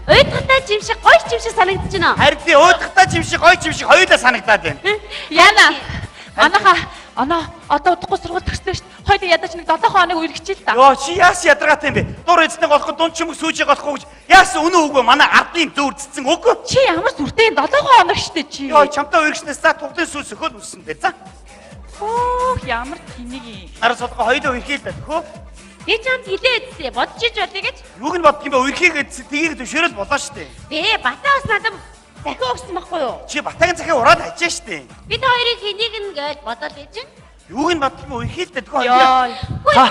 Уйдгатай ч юм шиг гоё ч юм шиг санагдаж байна. Харин тий уйдгатай ч юм шиг гоё ч юм шиг хоёулаа санагдаад байна. Яна. Манайха оноо одоо удахгүй сургууль төгслөө шүү дээ. Хоёул ядаж нэг 7 хоног үерхчихээ л та. Йоо чи яас ядаргаатай юм бэ? Дур эзнийг олохгүй дунд чимэг сүүжийг олохгүй гэж яас үнэн үгүй манай ардын зүүр цэцэн үгүй. Чи ямар сүртэй 7 хоног шүү дээ чи. Йоо чамтай үерхснээс за тугдын сүү сөхөөл үссэн дээр за. Хөөх ямар тэнэг юм. Наран сулгаа хоёулаа үерхээ л да төхөө. Би чамд хэлээ эцсээ бодож иж болъё гэж. Юуг нь бодох юм бэ? Үерхийгээ тгийг зөвшөөрөл болоо шүү дээ. Бэ Батаа бас надад захиа өгсөн байхгүй юу? Чи Батагийн захиа ураад хажээ шүү дээ. Бид хоёрыг хэнийг нь гэж бодоод байж гин. Юуг нь бодох юм бэ? Үерхээ л да төхөө. Йоо. Ха.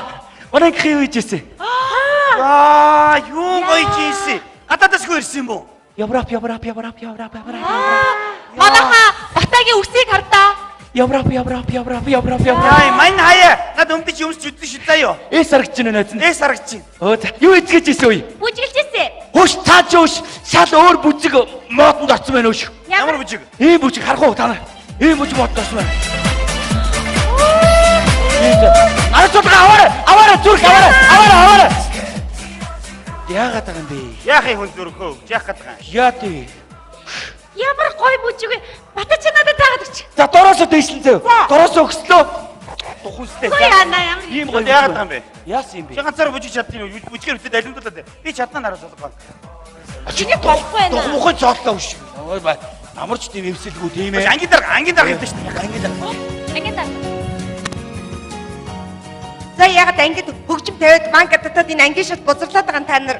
Манай гэх юу хийжээсэ? Аа, юу гоё хийжээсэ? Гадаадас хөө ирсэн юм уу? Европ, Европ, Европ, Европ, Европ. Манайха Батагийн үсийг хардаа. Европ, Европ, Европ, Европ, Европ. Яа, мань хаяа. Над өмдөж юмс зүдэн шид заяо. Эс харагч чинь найз нь. Эс харагч чинь. Өө за. Юу эцгэж ийсэн үе? Бүжиглжээсэ. Хөөш цааш өөш шал өөр бүжиг модонд очсон байна өөш. Ямар бүжиг? Ийм бүжиг харах уу та нар? Ийм бүжиг модонд очсон байна. Наран сулгаа аваарай. Аваарай зүрх аваарай. Аваарай аваарай. Яагаад байгаа юм бэ? Яах юм хүн зүрхөө? Яах гээд байгаа юм? Яа тий. Ямар гоё бүжиг вэ? Бата чи надад заагаад өгч. За дороосоо дээшлэн зөө. Дороосоо өгслөө. Тухүнстэй. Гоё яана ямар. Ийм гоё. Яагаад байгаа юм бэ? Яасан юм бэ? Чи ганцаараа бүжиг чаддیں юм. Бүжгээр үтээд алимдуулаад. Би чаднаа наран сулгаа. Чиний болохгүй байна. Дух мухай зоотлоо өш. Ой ба. Намарч тийм эвсэлгүй тийм ээ. Ангийн дарга, ангийн дарга гэдэг шүү дээ. Ангийн дарга. Ангийн дарга. За ягаад ангид хөгжим тавиад банк татаад энэ ангийн шат бузарлаад байгаа та нар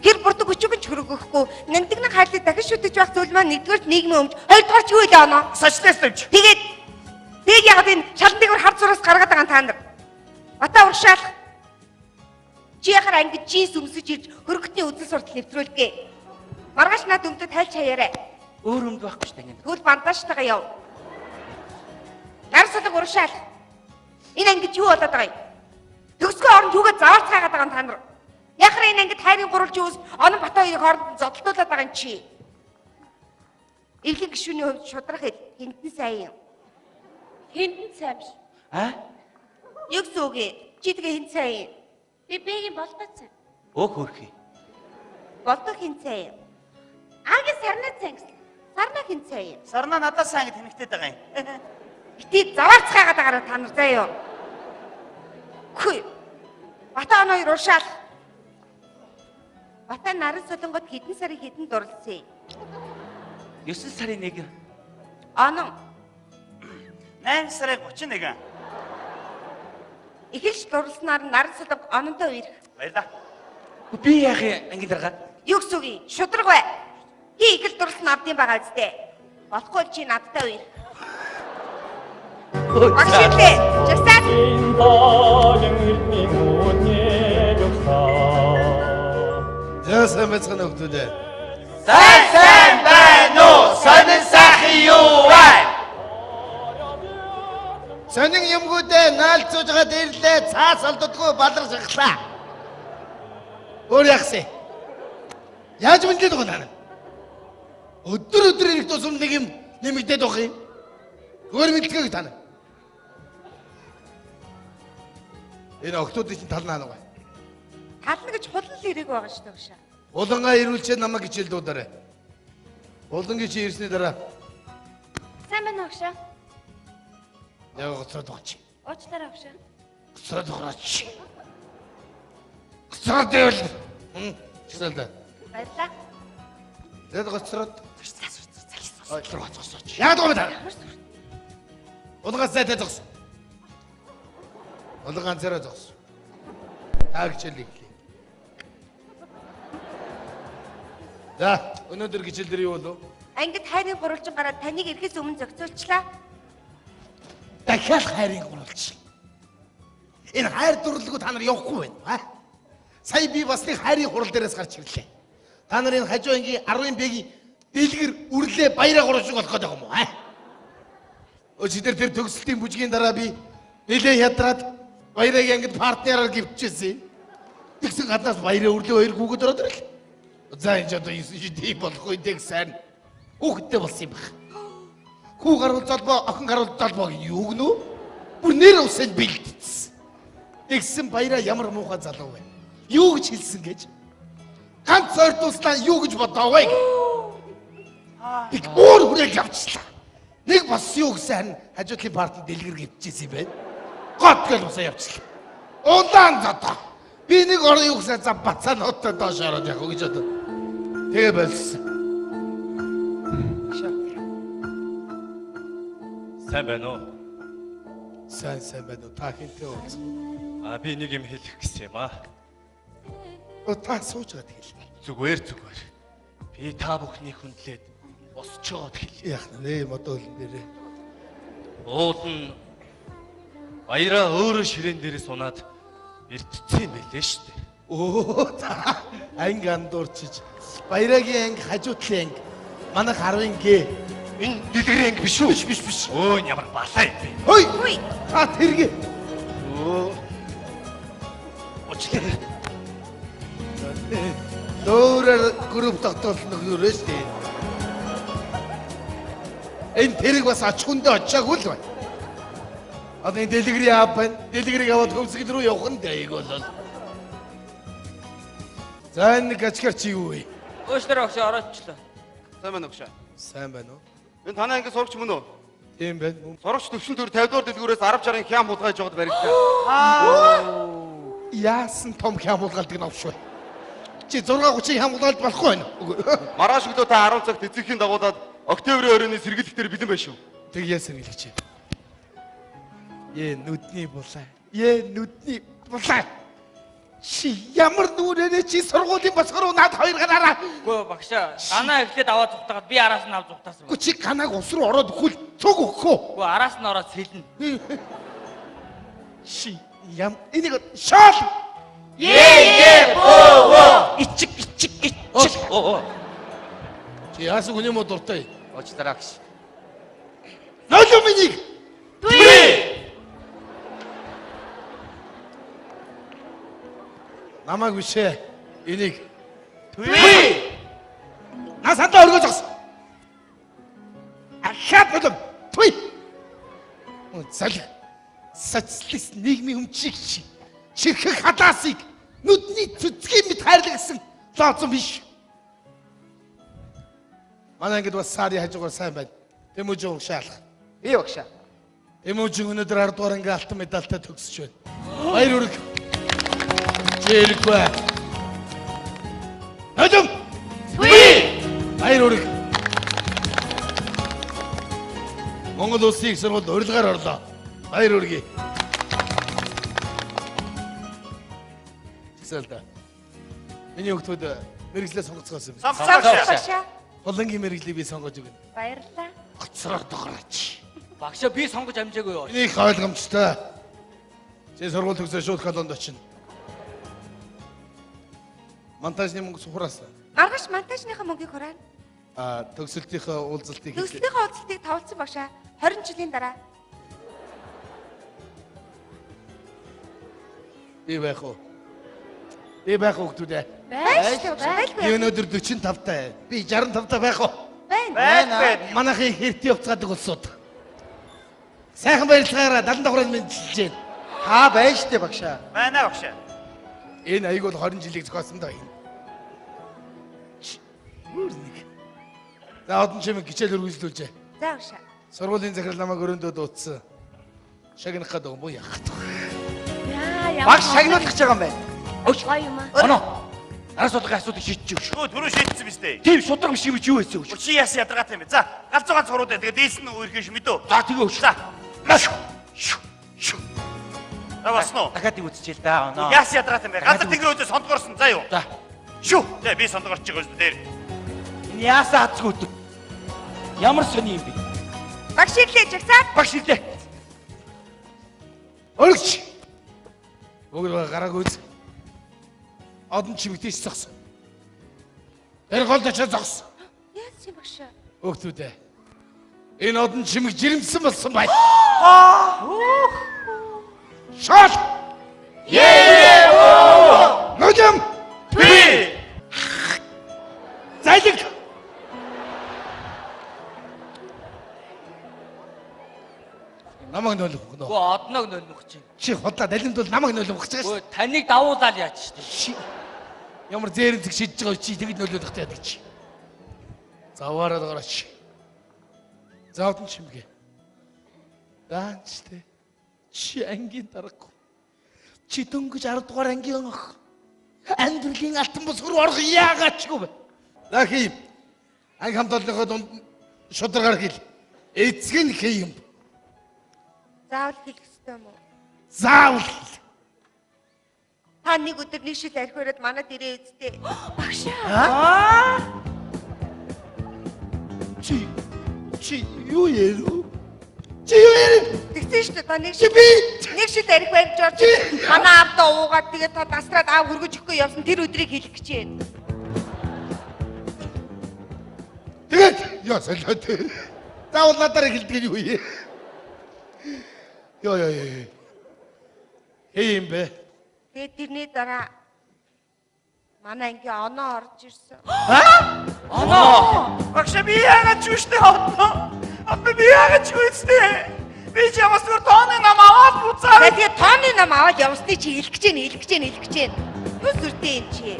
хэр бурдаг өчөг ч хөргөхгүй нандинг хайрлыг дахин шүтэж байх зүйл маань нэгдүгээр нийгмийн өмч, хоёрдугаар ч юу вэ оноо? Социалист өмч. Тэгээд тэгээд ягаад энэ шалан дээгүүр хар зураас гаргаад байгаа та нар? Бата уршаалах. Чи яхаар ангид джинс өмсөж ирж хөргөтний үзэл суртал нэвтрүүлгээ. Маргааш над өмдөд тайлж хаяарай. Өөр өмд байхгүй шүү дээ ангид. Тэгвэл бандажтайгаа яв. Нар судаг уршаалах. Энэ ангид юу болоод байгаа юм? Төгсгөө оронд юугаа заваарцгаагаад байгаа юм та нар? Яхаар энэ ангид хайрын гурвалж үүс онон бата хоёрыг хооронд зодтолтуулаад байгаа юм чи. Эвлэг гишүүний хувьд шудрах хэл хинтэн сайн юм. Хинтэн сайн биш. А? Юу гэсэн үг юм? Чи тэгээ хин сайн юм? Би бэгийн болдоо сайн. Өөх хөрхий. Болдоо хин сайн юм? Агийн сарнаа сайн гэсэн. Сарнаа хин сайн юм? Сарнаа надаас сайн гэж тэнэгтэй байгаа юм. Бити заваарцгаагаад байгаараа та нар заа юу. Хүй. Бата он хоёр уршаал. Бата наран солонгод хэдэн сарын хэдэн дурлсан юм? 9 сарын 1. Онон 8 сарын 31. Эхэлж дурлснаар наран солонго ононтой үерх. Баярлаа. Би яах юм ангийн дарга? Юу гэсэн үг юм? Шудраг бай. Хи ихэл дурлсан авдын байгаа үстэй. Болохгүй чи надтай үерх. Багш ирлээ. Жагсаад. За сайн байцгаана хүмүүстээ. Сайн сайн байна уу? Сонин сайхан юу вэ? Сонин юмгүүдээ наалцууж байгаа дээрлээ цаас олддоггүй балар шахлаа. Өөр яхсан. Яаж мэдлээд байгаа наа? Өдөр өдөр ирэх тусам нэг юм нэмэгдээд байх юм. Өөр мэдлэгийг та нар. Энэ октоодын чинь тал наанаа. Тална гэж хулан л ирээг байгаа шүү дээ багшаа. Улангаа ирүүлчээ намайг хичээл дуудаарай. Улангийн чи ирсний дараа Сайн байна уу багшаа? яг гоцроод байгаа чи. Уучлаарай багшаа. Гоцроод байгаа чи. Гоцроод байвал. Чисэл да. Баярлалаа. Тэгэд гоцроод. Яг доо та. Улангаа зайтай зогс. Улангаа ганцаараа зогс. Та хичээл эхлэе. За, өнөөдөр хичээл дээр юу болов? Ангид хайрын гурвалжин гараад таныг ирэхээс өмнө зохицуулчлаа. Дахиад хайрын гурвалжин. Энэ хайр дурлалгүй та нар явахгүй байна аа? Сая би бас нэг хайрын хурал дээрээс гарч ирлээ. Та нар энэ хажуу ангийн 10 бэгийн дэлгэр үрлээ баяраа гурван шиг болох гээд байгаа юм уу аа? Өчигдөр тэр төгсөлтийн бүжгийн дараа би нэлээд ядраад баярагийн ангид партнераар гівчээсэн. Тэгсэн гаднаас баяраа үрлээ хоёр хүүхэд ороод ирлээ. За энэ ч одоо 9 жил болохгүй тэг сайн. Хүүхэдтэй болсон юм баг. Хүү гарвал золбоо, охин гарвал золбоо гэх юу гэнэ? Бүр нэр усанд бэлдсэн. Тэгсэн баяраа ямар муухай залуу вэ? Юу гэж хэлсэн гэж? Ганц ойртуулснаа юу гэж бодоо вэ? Би өөр хүрээл явчихлаа. Нэг бас юу гэсэн харин хажуудлын партид дэлгэр гівчихсэн юм байна. Гот гэл усаа явчихлаа. Улаан зодоо. Би нэг орон юу гэсэн за бацаануудтай доош ороод явах гэж бодоо. Тэгээ болсон. Сайн байна уу? Сайн байна уу? Та хинтээ уулзах. А би нэг юм хэлэх гэсэн юм аа. Та сууж гад хэл. Зүгээр. Би та бүхний хүндлээд босчоод хэлье. Яах нэ модоо хөлн дээрээ. Уул нь баяраа өөрөө ширээн дээрээс унаад эртцсэн юм байлээ шүү дээ. Өө та анги андуурчиж. Баярагийн анги, хажуутлын анги. Манайх 10 г. Энэ дэлгэрийн анги биш үү? Биш. Өө ямар балаа юм бэ? Хөөе. Та тэргээ. Өө. Уучлаарай. Дөөрөр групп тогтоолт нөхөр шүү дээ. Энэ тэрэг бас ач хүндээ очиагүй л байна. Одоо энэ дэлгэрийн аав байна. Дэлгэрийг аваад хөвсгөл рүү явах нь дэйг бол. За энэ гачгар чи юу вэ? Уучлаарай багш ороодчлаа. Сайн байна уу багш? Сайн байна уу? Энэ танай анги сурагч мөн үү? Тийм байна. Сурагч төвшин төр 50 дугаар дэлгүүрээс 10 60-ын хям хулгайж байгаад баригдлаа. Яасан том хям хулгайлдаг нь авшгүй. Чи 6:30 хям хулгайлд болохгүй байна. Маргааш өглөө та 10 цагт эцэгхийн дагуулад октябрийн оройн сэргэлэг дээр бэлэн байх шүү. Тэг яа сэргэлэгч юм? Ээ нүдний булаа. Ээ нүдний булаа. Чи ямар нүрээрээ чи сургуулийн босгор над хоёр гараараа. Үгүй багшаа, ганаа эхлээд аваад зүхтагаад би араас нь авч зүхтаасан. Үгүй чи ганааг ус руу ороод өгвөл цуг өгөх үү? Үгүй араас нь ороод сэлнэ. Чи ям энийг шоол. Ээ бөө. Ичиг ичиг ичиг. Оо. Чи яасан хүний муу дуртай. Уучлаарай багш. Нөлөө миний. Түи. Намайг биш ээ. Энийг. Түи. Наа сандаа өргөө зогс. Ахаад болов. Түи. Залг. Социалист нийгмийн өмчийг чи чихэх халаасыг нүдний цэцгийн мэт хайрлагсан лооцсон биш. Манай ангид бас сари хажуугаар сайн байна. Тэмүүжин урагшаалах. Би багшаа. Тэмүүжин өнөөдөр 10 дугаар анги алтан медальтай төгсөж байна. Баяр хүрэг. Жирэггүй. Нөлөм. Түи. Баяр хүрэг. Монгол улсын их сургуульд урилгаар орлоо. Баяр хүргэе. Тэгсэл да. Миний хүүхдүүд мэргэжлээ сонгоцгоосон юм. Сонгоцгоо багшаа. Булангийн мэргэжлийг би сонгож өгнө. Баярлалаа. Гоцроор догрооч. Багшаа би сонгож амжаагүй юу? Миний их ойлгомжтой. Чи сургууль төгсөө шууд колонд очино. Монтажны мөнгө сухраасан. Маргааш монтажныхаа мөнгийг хураана. А төгсөлтийнхөө уулзалтыг Төгсөлтийнхөө уулзалтыг тавлсан багшаа 20 жилийн дараа. Би байх уу? Би байх уу хүмүүс ээ? Байна шүү дээ. Би Байлгүй. өнөөдөр 45 таа. Би 65 таа байх уу? Байна. Байна. Манайхын хэрт явцгаадаг улсууд. Сайхан баярлагаараа 70 давхрыг мэндчилж байна. Та байна шүү дээ багшаа. Байна багшаа. Энэ аяг бол 20 жилийг зохиосон даа энэ. Өөр нэг. За одон чимэг хичээл үргэлжлүүлжээ. За багшаа. Сургуулийн захирал намайг өрөөндөө дуудсан. Шагнах гэдэг юм уу яах гэдэг. Яа ямар Багш шагнуулах гэж байгаа юм байна. Гоё юм аа. Оноо. Нарас суулгын асуудыг шийдчих шүү. Өө түрүү шийдсэн биз дээ. Тийм шудраг биш юм чи юу хийсэн вэ? Чи яасан ядаргаатай юм бэ? За галзуу ганц хуруудаа тэгээ дээс нь үерхэн ш мэдөө. За тэгээ өш. За. Маш. Шу. Шу. За болсон уу? Дахиад нэг үзчихэл да оноо. Яасан ядаргаатай юм бэ? Газар тэнгэр өдөө сондгоорсон заа юу? За. Шүү. За би сондгоорч байгаа юм дээр. Энэ яасан хацгүй өдөр. Ямар сони юм бэ? Багш ирлээ жагсаад. Багш ирлээ. Өргөч. Бүгд гарааг үз. Одон чимэг тийш зогсон. Тэр голд очиж зогсон. Яасан юм багшаа? Хөөхтүүд ээ. Энэ одон чимэг жирэмсэн болсон байна. Шол! Ээ! Нүдэм! Би. Зайлэг! Намайг нөлөх Үгүй нөө. одног нөлөх чинь. Чи худлаа далимд бол намайг нөлөх гэж байгаа Үгүй таныг давуулаад яаж шүү дээ. шүү. Ямар зээрэмцэг шидэж байгаа чи тэгж нөлөөлөх таад чи. Заваараа гараач. Завдан чимгээ. Даанчтэй. Чи ангийн даргагүй. Чи дөнгөж 10 дугаар ангийн ох. Амьдралын алтан бус руу орох яагаачгүй бэ? За хий. Анги хамт олонныхоо дунд шударгаар хэл. Эцэг нь хий юм. Заавал хэлэх ёстой юм уу? Заавал хэл. Та нэг өдөр нэг шил архи бариад манад ирээ үсттэй. Багшаа. Аа? Чи чи юу ярив? Чи юу ярив? Тэгсэн шүү дээ. Та нэг шил нэг шил архи барьж орж манай аавдаа уугаад тэгээ та дасраад аав хөргөж өгөхгүй явсан тэр өдрийг хэлэх гэж байна. Тэгээд яа солиод. Заавал надаар хэлдэг юу юм? Йоо ёо ёо. Хээ юм бэ? Тэгээд тэрний дараа манай ангийн оноо орж ирсэн. Оноо. Багш би яагаад ч үстэй одоо. Одоо би яагаад ч үстэй. Би чамаас зүгээр тооны нам аваад буцаа. Тэгээд тооны нам аваад явсны чи хэлэх гэж байна, хэлэх гэж байна, хэлэх гэж байна. Юу сүртэй юм чи?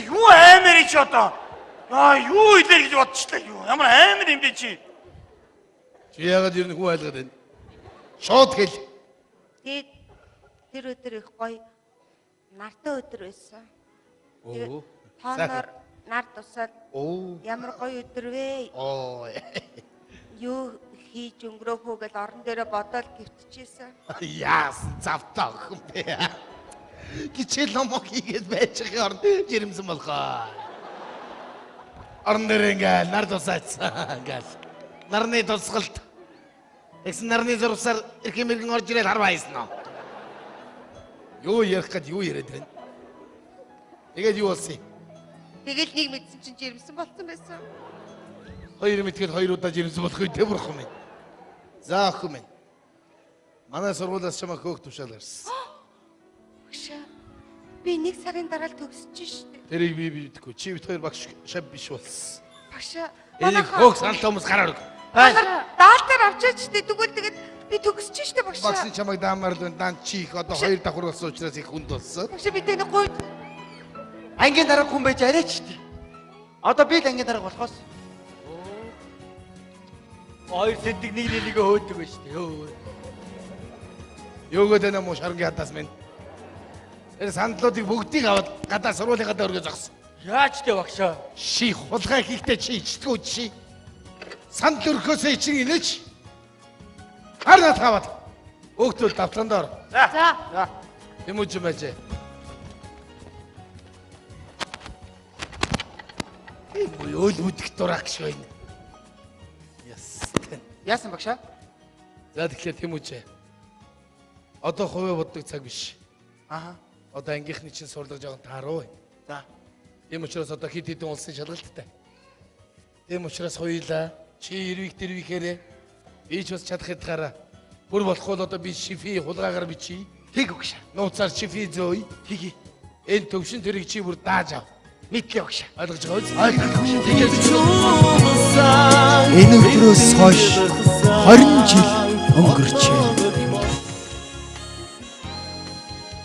Юу аймар чи одоо? Аа юу илэр гэж бодчихлаа юу? Ямар аймар юм бэ чи? Чи яагаад ер нь хүн айлгаад байна? Шууд хэл. Тэгээд тэр өдөр их гоё нартай өдөр байсан. Оо. Тооноор нар тусаад Оо. ямар гоё өдөр вэ? Оо. Юу хийж өнгөрөөх үү гэж орон дээрээ бодоол гівтчихсэн. Яасан завтаа охин бэ? Гिचэл номоо хийгээд байж байгаа орон жирэмсэн болохоо. Орон дээр ингээл нар тусаацсан ингээл. Нарны тусгалт. Тэгсэн нарны зурсаар эрхэм мэргэн орж ирээд харваа хийсэн нөө. Юу ярих гээд юу яриад байна? Тэгээд юу болсон юм? Тэгэл нэг мэдсэн чинь жирэмсэн болсон байсан. Хоёр мэдгээд хоёр удаа жирэмсэн болох үедээ бурхан минь. За охин минь. Манай сургуулиас чамайг хөөх тушаал гарсан. Багшаа би нэг сарын дараа л төгсөж штэ. Тэрийг би бидэхгүй. Чи бит хоёр багш шав биш болсон. Багшаа Энийг хөөх саналтай хүмүүс гараар өг. Даалтаар авчаач штэ. Тэгвэл тэгээд би төгсөж штэ багшаа. Багш нь чамайг даамаар л байна. Даан чи их одоо хоёр давхар болсон учраас их хүнд болсон. Багшаа би таны гуйд Ангийн дарга хүн байж арайч штэ. Одоо би л ангийн дарга болохоос. Хоёр сэндэг нэг нэгээ хөөдөг байж штэ. Йоо. Юугээд байна мó шарангийн хадаас минь. Тэр сандлуудыг бүгдийг аваад гадаа сургуулийн гадаа өргөө зогсон. Яаж тэ багшаа? Ши хулгай хийхдээ чи ичдэггүй чи. Сандал өрхөөсөө ичин инээч. Хар над хаваад. Өөхтөл давталганд ор. За. За. Тэмүүжин байжээ. Энэ үйл үдэх дурак гэж байна. Яс. Яасан багшаа? За тэгэхээр Тэмүүжээ. Одоо хувиа боддог цаг биш. Аха. Одоо ангийнхны чинь сурлага жоохон тааруу. За. Тийм учраас одоо хэд хэдэн улсын шалгалттай. Тийм учраас хоёулаа чи эрвих дэрвихээрээ би ч бас чадах хядгаараа бүр болохгүй бол одоо би шифи хулгаагаар бичиж. Тэг багшаа. Нууцаар шифи зөөе. Тэгье. Энэ төвшин тэрийг чи бүр дааж ав. Мэдлээ багшаа. Ойлгож байгаа үз? Ойлголоо багшаа. Тэгээд Энэ өдрөөс хойш 20 жил өнгөрчээ.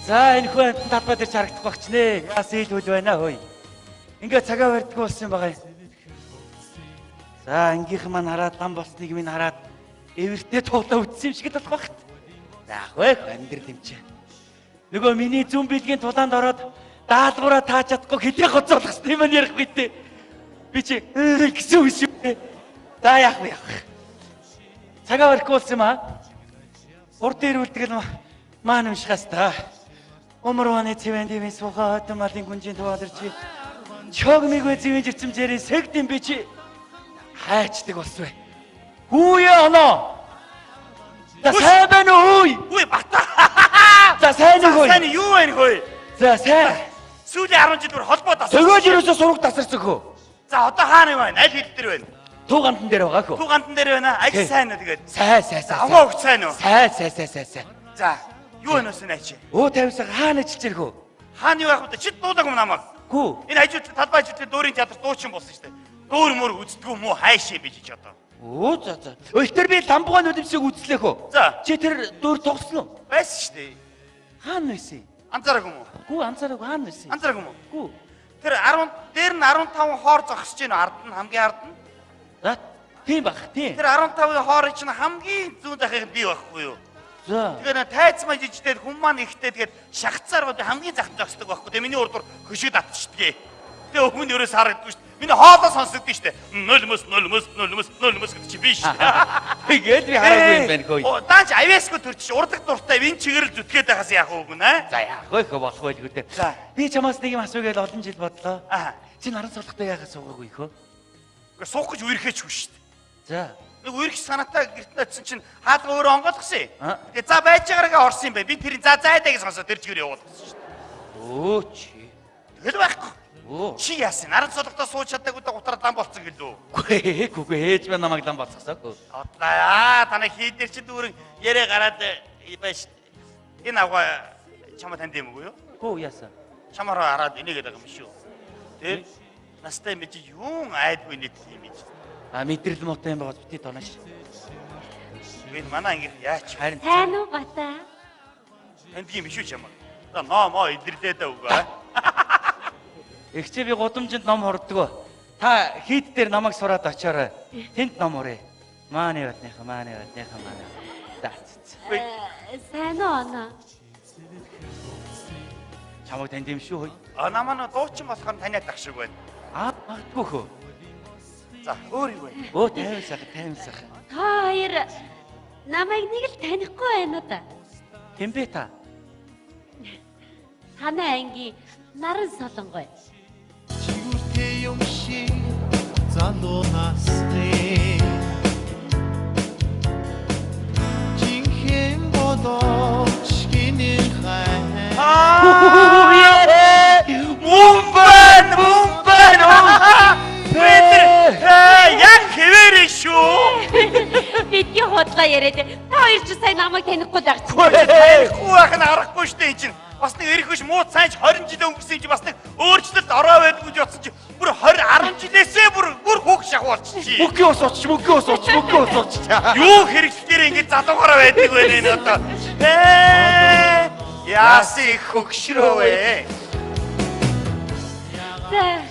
За энэ хүн амтан талбай дээр чарагдах багч нэ. Яас ил үл байна хөөе. Ингээ цагаа барьдгүй болсон юм байгаа юм. За ангийнхан маань хараад лам болсныг минь хараад эвэртээ туулаа үтсэн юм шиг л болох багт. За ах вэ амьдрал юм чи. Нөгөө миний зүүн бэлгийн тулаанд ороод даалгавраа тааж чадахгүй хилээ гоцоолгосон юм ярих битээ. Би чи гэсэн үг шүү дээ. За яах вэ яах вэ? Цагаа барихгүй болсон юм аа. Урд ирүүлдэг л маань уншихаас та. Умарваны цэвэн дэвэн сухаа хатан малын гүнжийн туваалэрч чог мигвэ зэвэн жирцэмжээрээ сэгдэм би чи хайчдаг болсон бай. Хүүе оноо. За сайн байна уу хүй? Үгүй бата. За сайн уу хүй? Сайн юу байна хөөе? За сайн. Сүүлийн 10 жил бүр холбоо тасарсан. Төгөөж ерөөсөө сураг тасарсан хөө. За одоо хаана юм байна? Аль хил дээр байна? Туу гандан дээр байгаа хөө. Туу гандан дээр байна. Аль сайн уу тэгээд? Сайн сайн сайн. Аваа өгч сайн уу? Сайн сайн сайн сайн сайн. За юу байна вэ наач? Өө тавьсаа хаана ажиллаж ирэх вэ? Хаана юу яах вэ? Чид дуулаагүй юм намайг. Гүү. Энэ хажууд талбай хажуудлын дүүрийн театр дуучин болсон шүү дээ. Дүүр мөр үздэггүй муу хайшээ би жиж одоо. Өө за за. Өлтөр би ламбугай нүдэмсийг үзлээ хөө. За. Чи тэр дүүр тогсон уу? Байсан шүү дээ. Хаана байсан юм? Анзаараагүй юм уу? Гүү анзаараагүй хаана ирсэн? Анзаараагүй юм уу? Гүү. Тэр 10 дээр нь 15 хоор зогсож байна ард нь хамгийн ард нь. За тийм бах тийм. Тэр 15-ын хоорыг чинь хамгийн зүүн захыг би байхгүй юу? За. Тэгэхээр тайц маяг жижигтэй хүн маань ихтэй тэгээд шахацаар би хамгийн захт зогсдог байхгүй. Тэгээ миний урд дур хөшиг татчихдгийг. Тэгээ өмнө ерөөс харагддаггүй шүү дээ. Миний хоолой сонсогдсон шүү дээ. 0 мөс 0 мөс 0 мөс 0 мөс гэдэг чи би шүү дээ. Тэгээд би хараагүй юм байна хөөе. Даанч авьяасгүй төрчих урдаг дуртай энэ чигэрэл зүтгээд байхаас яах вэ гүн аа? За яах вэ хөө болох байлгүй дээ. За. Би чамаас нэг юм асуугээл олон жил бодлоо. Аа. Чи наран сулгатай яахаас суугаагүй хөө? Үгүй суух гэж үерхээч хүн шүү дээ. За. Нэг үерх санаатай гэрт нь очисон чинь хаалга өөрөө онгойлгосон. Аа. Тэгээ за байж байгаагаа орсон юм байна. Би тэрийн за зайдаа гэж сонсоо тэр чигээр явуулсан шүү дээ. Өө чи. Тэгэл байхгүй. Өө. Чи яасан? Наран сулгатай сууж чадаагүй да гутараа лам болцсон гэлөө. Үгүй үгүй ээж минь намайг лам болцсоо. Одоо аа танай хийдэр чи дүүрэн яриа гараад байж энэ авга чамаа танд юм уу юу? Гүү яасан? Чамаараа хараад энийгээд байгаа юм шүү. Тэ? Настай мэж юун айдгүй нийтлэх юм гэж. А мэдрэл муутай юм байгаа бити тонош. Энэ манай ангийнх яач Харин Сайн уу Бата? тандгийн юм шүү чамаа. За ном идэрлээ даа үгүй. Эгчээ би гудамжинд ном хурддаг. Та хийд дээр намайг сураад очоорой. Тэнд ном урээ. Мааны бадныха, мааны бадныха, мааны. За. Сайн уу оноо? Чамайг танд юм шүү. А намаа дуучин болохоор таниад ах шиг байна. Аа магадгүй хөө. За өөр юу вэ? Өө 50 сайхан, 50 сайхан. Та хоёр намайг нэг л танихгүй байна уу да? Хэн бэ та? Танай ангийн наран солонгой. Чигүртэй юм шиг залуу насны жинхэнэ боловч гинэн хай Мөн байна, мөн байна. Петр яг хэвээрээ шүү. Бидний худлаа яриад та хоёр ч сайн намайг танихгүй л агч. Танихгүй байх нь аргагүй шүү дээ энэ чинь. Бас нэг эрх биш муу цаанч 20 жил өнгөрсөн юм чи бас нэг өөрчлөлт ороо байдгүй гэж бодсон чи бүр 20 10 жилээсээ бүр бүр хөөх шахуу болчих. Мөнхийн ус уч, мөнхийн ус уч, мөнхийн ус уч. Юу хэрэглэхээр ингэж залуугаараа байдаг вэ энэ одоо. Яасан их хөгшрөө вэ? За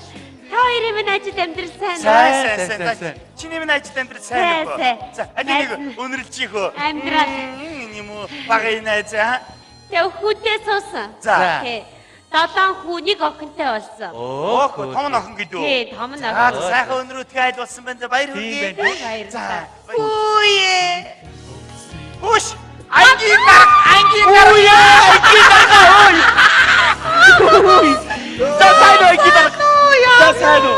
та хоёрын минь ажил амьдрал сайн уу? Сайн сайн сайн сайн. Чиний минь ажил амьдрал сайн уу? Сайн, За аль нэг өнөрлжих хөө. Амьдрал. Юм уу бага энэ за. Тэг хүнтэй суусан. За. Тий. 7 хүү нэг охинтой болсон. Өөх том охин гэдэг үү? Тий, том нь За охин. сайхан өнрөтгөө айл болсон байна. За баяр хүргэе. Баярлалаа. Үе. Хүш. Ангийн дарга, ангийн дарга. Үе, ангийн дарга ой. За сайн уу ангийн дарга. За сайн уу.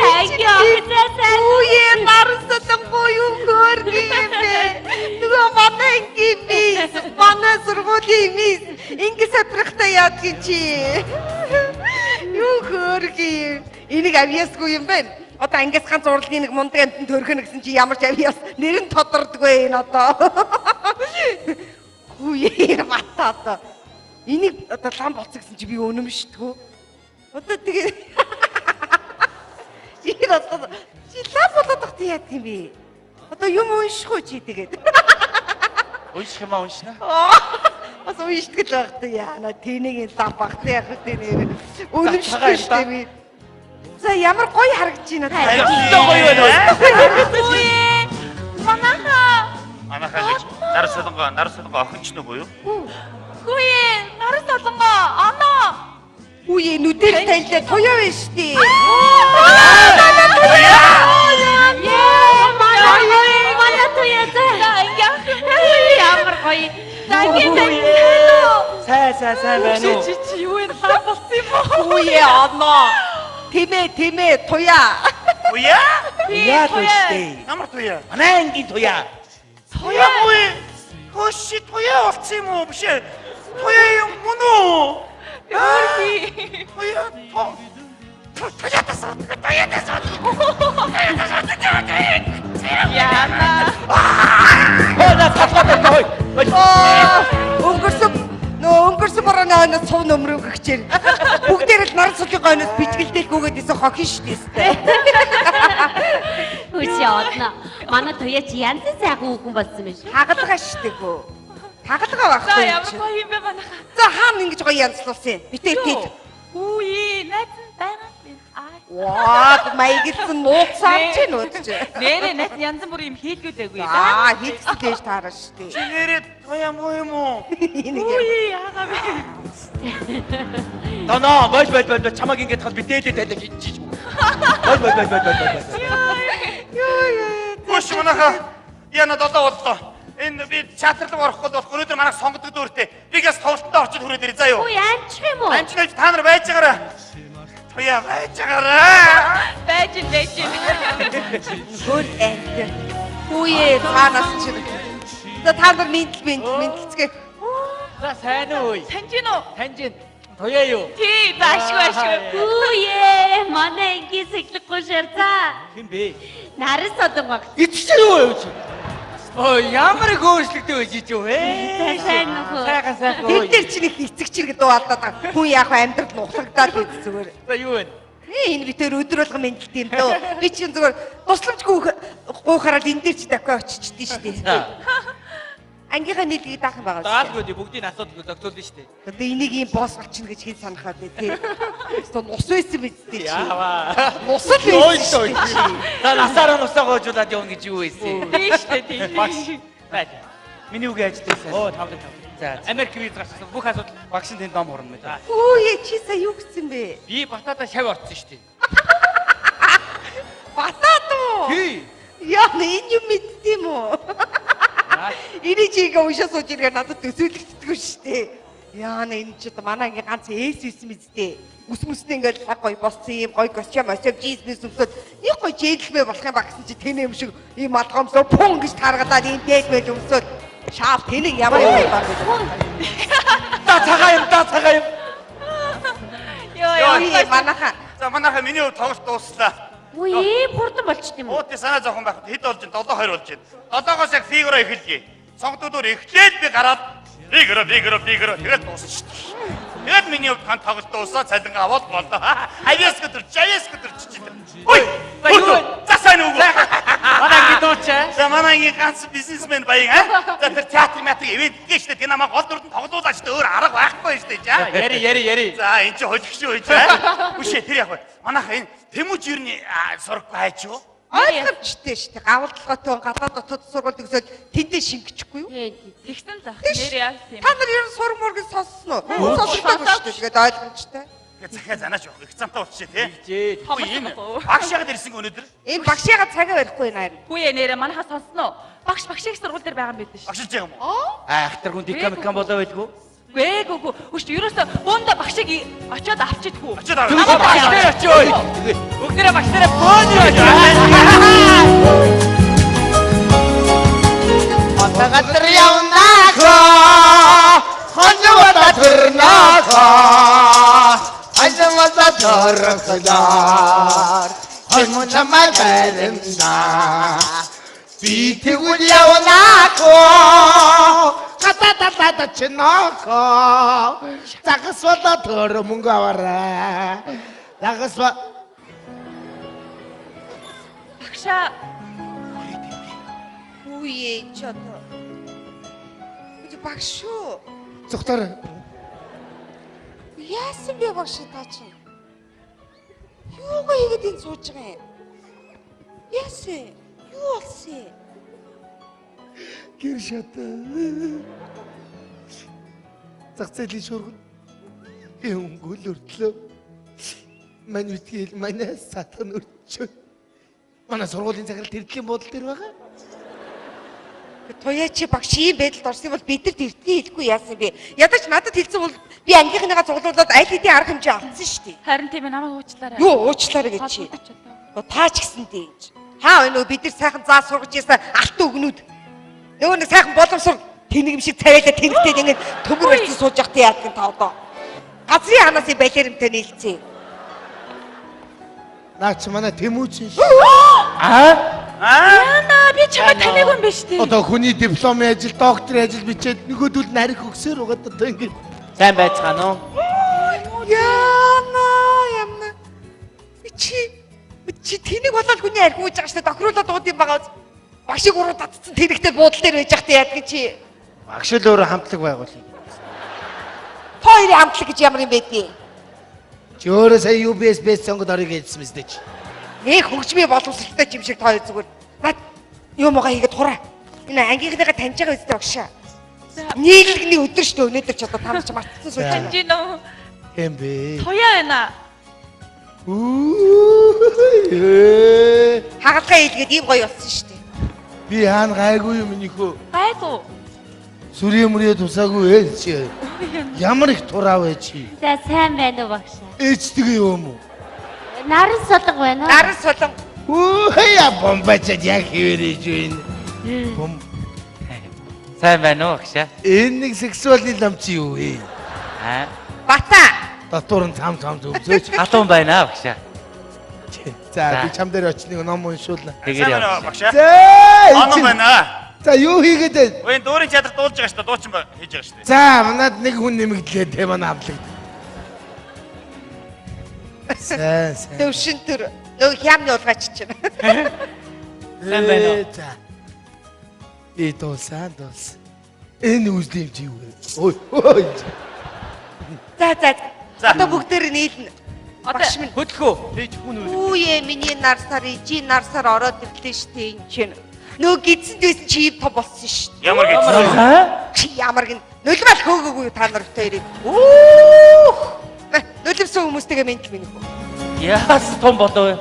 Ангийн охин за сайн. Үе наран солонгой юу хөөргий юм бэ? Нөгөө манай ангийн мис, манай сургуулийн мис ингэ сатрахтай яадгийн чи. Юу хөөргий юм. Энийг авьяасгүй юм байна. Одоо ангиас ганц урлагийн нэг мундаг амтан төрхөн гэсэн чи ямар ч авьяас нэр нь тодордгүй энэ одоо. Үе бата одоо. Энийг одоо лам болцсон гэсэн чи би үнэмшдэггүй. Одоо тэгээ Энэ одоо чи лам болоод тах яадаг юм бэ? Одоо юм уншихгүй чи тэгээд. Унших юм аа уншина. Бас уншдаг л байх та яана тэнийг лам багт яах вэ нэр. Үнэмшдэг шүү дээ би. За ямар гоё харагдаж байна та. Өстөө гоё байна. Үе. Манайха. Манайхаа гэж нар солонгоо, нар солонгоо охин ч нүг юу? Үе, наран солонгоо. Оноо. Үе нүдээр танилаа туяа байна шүү дээ. Яа, манай манай туяа за. Ямар гоё. За ангийн байна. Сайн сайн сайн байна уу? Чи чи юу энэ лам болсон юм уу? Үе оноо. Тэмээ тэмээ туяа. Туяа? Туяа л үстэй. Ямар туяа? Манай ангийн туяа. Туяа муу. Хөши туяа болсон юм уу биш ээ? Туяа юм мөн үү? Өөрхий. Туяа туяа тасаад туяа тасаад. Яна. Хоо талхаа хой. Өнгөрсөн нөө өнгөрсөн борооны хойноос цов нөмрөө гэгчээр бүгдээр л наран сулын гойноос бичгэлдэлгүйгээд исэн хохин шүү дээ. Үгүй одно. Манай туяа чи янзын сайхан хүүхэн болсон юм шиг. Хагалгаа шүү дээ гөө. Тагалгаа байхгүй. За ямар гоё юм бэ манайха. За хаана ингэж гоё янзлуулсан юм? Битээ тэл. Үгүй найз нь байгаа юм. Аа. Ваа, маяглсан нууцаар чи нууц. Нэрээ найз нь янз бүрийн юм хийлгүүлээгүй. Аа, хийлгсэн дээж таарна шүү дээ. Чи нэрээ туяа муу юм уу? Үгүй яагаа бэ? Доноо, болж болж болж чамаг ингэж хал би дээлээ тайлаа хийж. Болж болж болж болж болж. Йоо ёо. Хөш манайха. Яна долоо боллоо. Энэ би театр руу орохгүй бол өнөөдөр манайх сонгодог дүүртэй. Би газ тоглолтод очиж хүрээд ирээ заа юу. Үгүй амжих юм уу? Амжих та нар байж байгаарай. Туяа байж байгаарай. Байж ин байж ин. Хөл амт. Хүүе цаанаас чи. За та нар мэндэл мэндэл мэндэлцгээ. За сайн уу? Таньж гин үү? Таньж гин. Туяа юу? Тий, за ашгүй ашгүй. Хүүе, манай ангийн сэглэхгүй шар за. Хэн бэ? Наран содон баг. Эцэг чи юу вэ чи? Ой, ямар их өөрчлөгдөв байж чи юу вэ? За сайн уу? Сайхан сайхан. Тэд дээр чи нэг эцэг чирэг дуу алдаад байгаа. Хүн яг амьдрал нухлагдаад байд зүгээр. За юу вэ? Энэ битээр өдөр болгон мэндэлт юм дөө. Би чинь зүгээр тусламжгүй гуйхараад энэ дээр чи давхиа очичдээ шүү дээ. Ангийнхаа нийлгийг даах юм байгаа шүү. Даалгүй бүгдийг асуудалгүй зохицуулна шүү дээ. Одоо энийг ийм босс болчихно гэж хэн санахаа бэ тий. Өстө нус байсан биз дээ чи. Яаваа. Нус л байсан. За насаараа нусаа гоожуулаад явна гэж юу байсан? Тий шүү дээ тий. Багш. Байл. Миний үгийн ажил байсан. Оо тавлаг тавлаг. За Америк виз гарсан бүх асуудал багш нь тэнд ном хурна мэт. Үгүй чи сая юу гэсэн бэ? Би Батада шав орсон шүү дээ. Батад уу? Тий. Яа энэ юм мэддэм үү? Энийг чи ингээ уншаа сууж ирэхээр надад төсөөлөгддөггүй шүү дээ. Яа энэ ч одоо манай ангийн ганц эс эс мэдтэй. Үс мүсний ингээл лаг гоё боссон юм гоё костюм осио джинс өмсөд нэг гоё джентльмен болох юм ба гэсэн чи тэнэ юм шиг ийм малгомсоо пун гэж таргалаад ийм дээлмэл өмсөд шаав тэнэг ямар юм ба гэж. Да цагаан юм да цагаан юм. Йоо ёо манайха. За манайха миний хувьд тоглолт дууслаа. Үгүй ийм хурдан болчихд юм уу? Ууты санаа зовхон байх. Хэд болж байна? 7-2 болж байна. 7-оос яг фигура эхэлье. Сонгодуудоор эхлээд би гараад фигура фигура фигура тэгэл дуусна шүү дээ. Тэгээд миний хувьд хан тоглолт дуусаа цалингаа аваад боллоо. Авиас өдөр, авиас өдөр чичээ. Ой! За сайн уу? Манай анги дуучаа. За манай ангийн ганц бизнесмен баян аа. За тэр театр матр ивент гэх шүү дээ. Тэр намайг гол дүрдэн тоглуулаач дээ. Өөр арга байхгүй шүү дээ. За яри яри яри. За эн чи холих шүү гэж. Үшээ тэр яг бай. Манайха энэ Тэмүүж ер нь сураггүй хайч юу? Ойлгомжтой шүү дээ. Гавалдлоготой гадаад дотоод сургууль төгсөөд тэндээ шингэчихгүй юу? Тэгсэн зах. Нэр яа тийм. Та нар ер нь сураг мургийг сонссон уу? Сонсдоггүй шүү дээ. Тэгээд ойлгомжтой. Тэгээ захиа занаач явах. Их замтай болчихъя тий. Тэгжээ. Энэ багш яагаад ирсэн өнөөдөр? Энэ багш яагаад цагаа барихгүй байна харин? Үгүй ээ нэрээ манайхаа сонссон уу? Багш багшийн сургууль дээр байгаа юм байдаг шүү. Багшилж байгаа юм уу? Аа ахтар хүн дикам микам болоо байдгүй. Үгүй ээ үгүй. Үгүй шүү ерөөсөө буундаа багшийг очиод авчидгүй. Очиод авч. Багш дээр очио. Бүгдээрээ багш дээрээ бөөнөр очио. Отогатар явнаа. Хонжвата төрнаа. Хонжвата төрөхлөр. Хонжмаа баримдаа. Би тэгвэл явнаа. Катататата чинако. Загасвала төр мөнгө аваарай. Загасва Багшаа Үгүй чи одоо. Үгүй багш шүү. Зүгтэр Яасан бэ багш та чинь? Юугаа хийгээд энд сууж байгаа юм? Яасан? Юу болсон юм? Гэр шат. Зах зээлийн шуурга. Өнгөл өртлөө. Мань битгийл манай сатан өрчөө. Манай сургуулийн захирал тэрдлийн буудал дээр байгаа. Туяа чи багш ийм байдалд орсон бол бидэрт эртний хэлэхгүй яасан бэ? Ядаж надад хэлсэн бол би ангийнхныгаа цуглуулад аль хэдийн арга хэмжээ авсан шүү дээ. Харин тийм ээ намайг уучлаарай. Юу уучлаарай гэж чи. Та ч гэсэн дээ гэж. Хаа вэ нөө бид нар сайхан заа сургаж ясан алт өгнүүд. Нөгөө нэг сайхан боломсор тэнэг юм шиг царайлаа тэнэгтэй ингээд төмөр барьсан сууж явах тий яадаг та одоо. Газрын ханаас юм балиаримтай нийлцээ. Наа чи манай Тэмүүчин шүү. Аа? Яна би чамайг таниагүй юм биш үү? Одоо хүний дипломын ажил, докторийн ажил бичээд нөгөөдөл нь арх өгсөөр угаад одоо ингээд сайн байцгаана уу? Яна ямна. Чи тэнэг болоод хүний арх ууж байгаа шүү дээ. Тохируулаад ууд юм байгаа. Багшиг уруу татцсан тэнэгтэй буудал дээр байж байхдаа яадаг чи. Багш л өөрөө хамтлаг байгуулъя. Та хоёрын хамтлаг гэж ямар юм бэ дээ? Чи өөрөө сая UBS best сонгод орё гэдсэн мэт чи. Нэг хөгжмийн боловсралтай юм шиг та хоёр зүгээр. Наад юм угаа хийгээд хураа. Энэ ангийнхныгаа таньж байгаа үстэй багшаа. Нийлэгний өдөр шүү дээ өнөөдөр ч одоо та нар ч мартсан сууж байна. Таньж гин үү? Хэм бэ? Туяа байна. Хагалгаа хийлгээд ийм гоё болсон шүү дээ. Би хаана гайгүй юм минийхөө. Гайгүй. Сүрээ мөрөө тусаагүй ээ чи. Ямар их тураа вэ чи? За сайн байна уу багш? Ээжтэйгээ юм уу? Наран солон байна уу? Наран солон. Үхээ бомбачаад яг хэвээрэж байна. Бом. Сайн байна уу багшаа? Энэ нэг сексуалны лам чи юу вэ? Аа. Бата. Татвар нь цам цам зөвзөөч. Халуун байна багшаа. За би чам дээр очиж нэг ном уншуулна. Тэгээрэй багшаа. За. Ном байна. За юу хийгээд байна? Өө энэ дүүрийн чадвар дуулж байгаа шүү дээ. Дуучин хийж байгаа шүү дээ. За манад нэг хүн нэмэгдлээ те манай хамтлаг. Сайн сайн. Төвшин төр нөгөө хямны улгаач чинь. Сайн байна уу? За. Би дуулсан дуулсан. Энэ үзлэм чи юу вэ? Ой ой. За за. Одоо бүгдээр нийлнэ. Багш минь хөдлөхөө. Тэгж хүн үл. Үе миний нар сар ижи нар сар ороод ирлээ шүү дээ энэ чинь. Нөгөө гидсэнд байсан чи ийм том болсон шүү дээ. Ямар гидсэн? Чи ямар гин нулимал хөөгөөгүй та нар хоёрыг. Үүх. Нулимсан хүмүүстэйгээ мэндэл минь хөө. Яас том болов.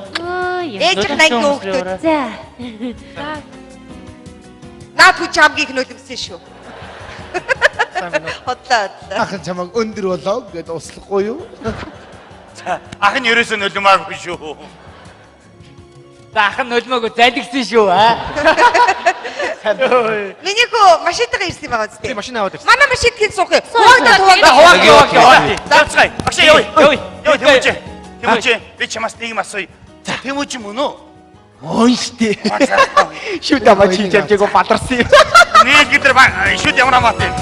Ээж ангийн хүүхдүүд. За. Наад хүн чамгийг нулимсан шүү. Хотлоо. Ах нь чамайг өндөр болоо гэд услахгүй юу? За ах нь ерөөсөө нулимаагүй шүү. За ах нь нулимаагүй залгисан шүү аа. Миний хөө машинтайгаа ирсэн байгаа зү. Би машин аваад ирсэн. Манай машинд хэн суух юм? Хуваагдаад Хуваагдаад хуваагдаад. За явцгаая. Багшаа явъя. Явъя. Явъя Тэмүүжин. Тэмүүжин би чамаас нэг юм асууя. Тэмүүжин мөн үү? Мөн штэ. Шүд амаа чи чамжаагүй баларсан юм. Нийл гэдэр ба шүд ямар амаатай юм.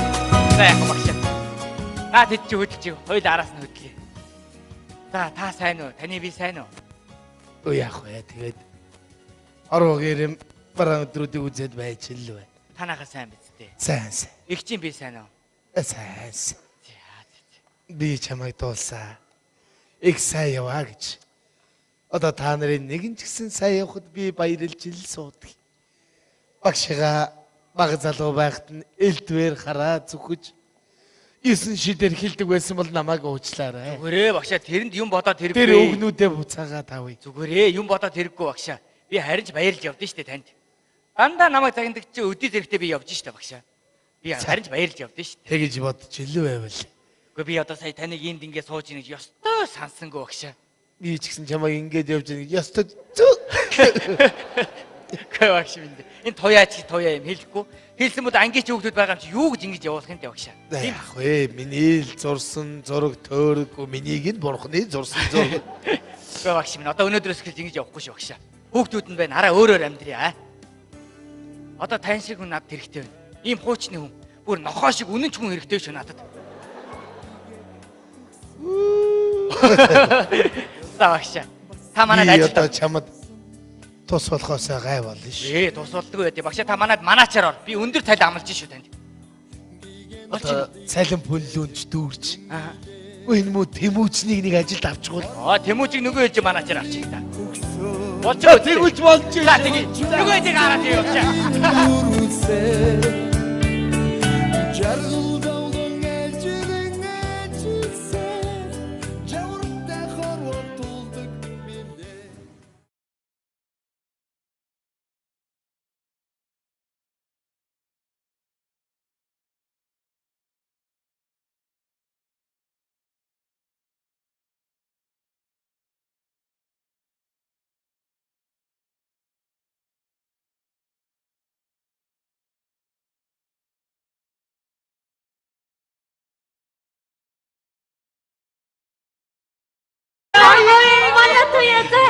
За яах багшаа. Наа тэд чи хөдөлж хоёул араас нь хөдлөе. За та сайн уу? Таны би сайн уу? Өө яах вэ? Тэгээд ороо гэрэм бараан өдрүүдийг үзээд байж л бай. Танааха сайн биз дээ. Сайн сайн. Эгчийн би сайн уу? Сайн сайн. Би чамайг дуулсаа. Их сайн яваа гэж. Одоо та нарын нэгэн ч гэсэн сайн явахад би баярлж ил суудаг. Багшигаа баг залуу байхад нь элдвэр хараа зүхэж 9 шидэр хилдэг байсан бол намайг уучлаарай. Зүгээрээ багшаа тэрэнд юм бодоод хэрэггүй. Тэр өгнүүдээ буцаагаа тавъя. Зүгээрээ юм бодоод хэрэггүй багшаа. Би харин ч баярлж явдсан штэ танд. Дандаа намайг загнадаг чи өдий зэрэгтэй би явж штэ багшаа. Би харин ч баярлж явдсан штэ. Тэгэж бодож илүү байвал. Үгүй би одоо сая таныг энд ингэ сууж ийн гэж ёстой сансангүй багшаа. Би ч гэсэн чамайг ингэж явж байгаа гэж ёстой зүг. Үгүй багш минь. Энэ туяа чи туяа юм хэлэхгүй. Хэлсэн бол ангийн чи хүүхдүүд байгаа юм чи юу гэж ингэж явуулах юм те багшаа. Яах вэ? Миний л зурсан зураг төөрөггүй минийг нь бурхны зурсан зураг. Үгүй багш минь одоо өнөөдрөөс эхэлж ингэж явахгүй шүү багшаа. Хүүхдүүд нь байна араа өөрөөр амьдрья. Одоо тань шиг хүн надад хэрэгтэй байна. Ийм хуучны хүн. Бүр нохоо шиг үнэн ч хүн хэрэгтэй шүү надад. За багшаа. Та манад Би ажил одоо чамд тус болохоосоо гай болно шүү. Ээ тус болдгоо байдیں۔ Багшаа та манад манаачаар ор. Би өндөр цалин амлаж шүү танд. Одоо цалин пүллүүнч дүүрч. Аа. Энэ мүү тэмүүчнийг нэг ажилд авчихвал. Аа тэмүүчийг нөгөө ээж манаачаар авчих та. Болж байгаа. Тэгвэл болж За тэгье. Нөгөө ээжийг хараад яваа багшаа. Жаргалдавлан ээлжирэн ээжсэн Жавартай хорвоо тулдаг билээ. Манай туяа за.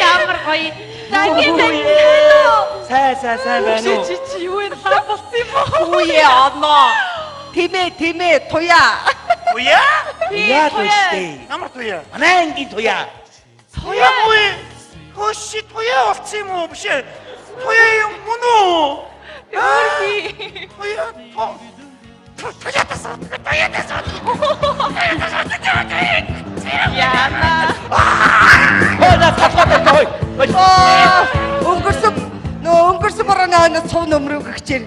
Ямар гоё. За ингэ Сайн сайн сайн байна уу? Чи чи юу энэ лам болсон юм уу? Үе оноо. Тэмээ тэмээ туяа. Туяа? Туяа л штэ. Ямар туяа? Манай ангийн туяа. Туяа муу. Хөши туяа болсон юм уу биш ээ? Туяа юм мөн үү? Өөрхий. Яна. Хөөе талбай хөөе. Өнгөрсөн нөө өнгөрсөн борооны хойноос цов нөмрөг гэгчээр.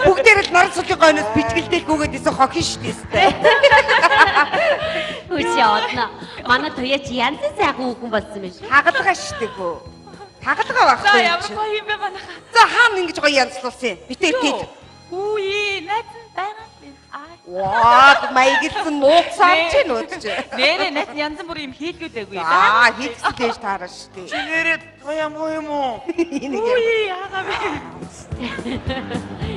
Бүгдээр л наран сулын гойноос бичгэлдэлгүйгээд исэн хохин шүү дээ. Үгүй одно. Манай туяа чи янзын сайхан хүүхэн болсон юм шиг. Хагалгаа шүү дээ гөө. Хагалгаа За байхгүй. ямар гоё юм бэ манайха. За хаана ингэж гоё янзлуулсан юм? Битээ тэл. Үгүй найз нь байгаа юм. Аа. Ваа, маяглсан нууцаар чи нууц чи. Нэрээ найз нь янз бүрийн юм хийлгүүлээгүй. Аа, хийлгсэн дэж таараа шүү дээ. Чи нэрээ туяа муу юм уу? Үгүй яагаа бэ?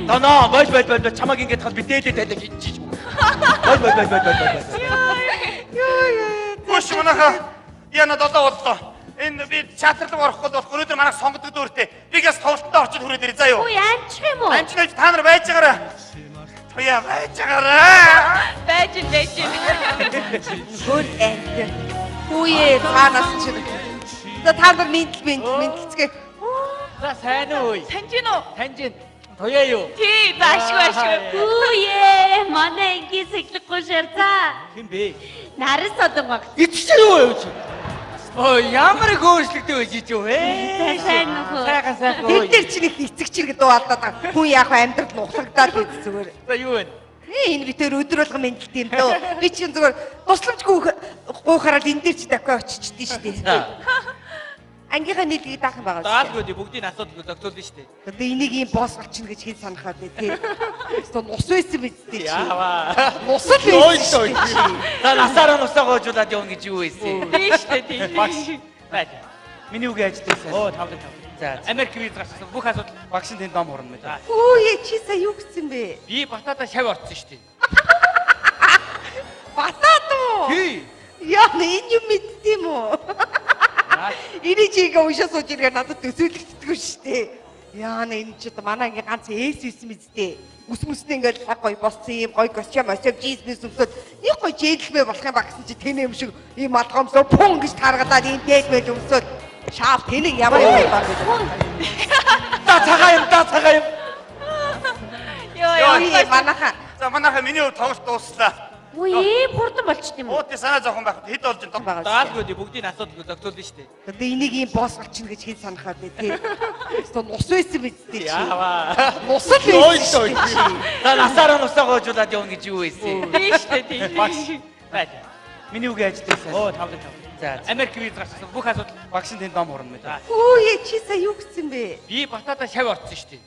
Доноо болж болж болж чамаг ингэж хал би дээлээ тайлаг хийж шүү. Болж болж болж болж болж. Хөш манайха яна долоо боллоо. Энэ би театр руу орохгүй бол өнөөдөр манайх сонгодог дүүртэй. Би газ тоглолтод орчод хүрээд ирээ заа юу. Үгүй амжих юм уу? Амжина та нар байж байгаарай. Туяа байж байгаарай. Байж ин байж ин. Хөл амт. Хүүе цаанаас чи. За та нар мэндэл мэндэл мэндэлцгээ. За сайн уу? Таньж гин үү? Таньж гин. Туяа юу? Тий, за ашгүй ашгүй. Үгүй манай ангийн сэглэхгүй шар за. Хэн бэ? Наран содон баг. Эцэг чи юу вэ чи? Ой, ямар их өөрчлөгдөв байж чи юу вэ? За сайн нөхөө. Сайхан сайхан. Тэд нар чи нэг эцэг чирэг дуу алдаад байгаа. Хүн яг амьдрал нухлагдаад байд зүгээр. За юу вэ? Ээ энэ битээр өдөр болгон мэндэлт юм дөө. Би чинь зүгээр тусламжгүй гуйхаараа энэ дээр чи давхиа очичдээ шүү дээ. Ангийнхаа нийлгийг даах юм байгаа шүү. Даалгүй бүгдийн асуудал зохицуулна шүү дээ. Одоо энийг ийм босс болчихно гэж хэн санахаа бэ тий. Өстө нус байсан биз дээ чи. Яаваа. Нус л байсан шүү дээ. За насаараа нусаа гоожуулаад явна гэж юу байсан? Тий шүү дээ тий. Багш. Байж. Миний үгээ ажилласан сайн. Оо тавлаг тавлаг. За. Америк виз гарсан бүх асуудал багш нь тэнд ном хурна мэ. Хүүе чи сая юу гэсэн бэ? Би Батада шав орсон шүү дээ. Батад уу? Тий. Яа энэ юм мэдд юм уу? Энийг чи ингээ уншаа сууж ирэхээр надад төсөөлөгддөггүй шүү дээ. Яа энэ чи одоо манай ингээ ганц эс эс мэдтэй. Үс мүсний ингээ лаг гоё боссон юм гоё костюм мосьом джинс мэс өмсөд нэг гоё джентльмен болох юм ба гэсэн чи тэнэ юм шиг ийм малгомсоо пун гэж таргалаад ийм дээд мэл өмсөд шаав тэнэг ямар юм бэ гэж. Да цагаан юм да цагаан юм. Йоо ёо. Манайха. За манайха миний хувьд тоглолт дууслаа. Үгүй ийм хурдан болчихд юм уу? Ууты санаа зовхон байх. Хэд болж байна? Даалгүй бүгдийн асуудал зохицуулна шүү дээ. Одоо энийг ийм босс болчихно гэж хэн санахаа бэ тий. Өстө нус байсан биз дээ чи. Яаваа. Нус л байсан шүү дээ. За насаараа нусаа гоожуулаад явна гэж юу байсан? Тий шүү дээ тий. Багш. Байж. Миний үгээ ажилласан. Оо тавлаг тавлаг. За. Америк виз гарсан бүх асуудал багш нь тэнд ном хурна мэ. Хүүе чи сая юу гэсэн бэ? Би Батада шав орсон шүү дээ.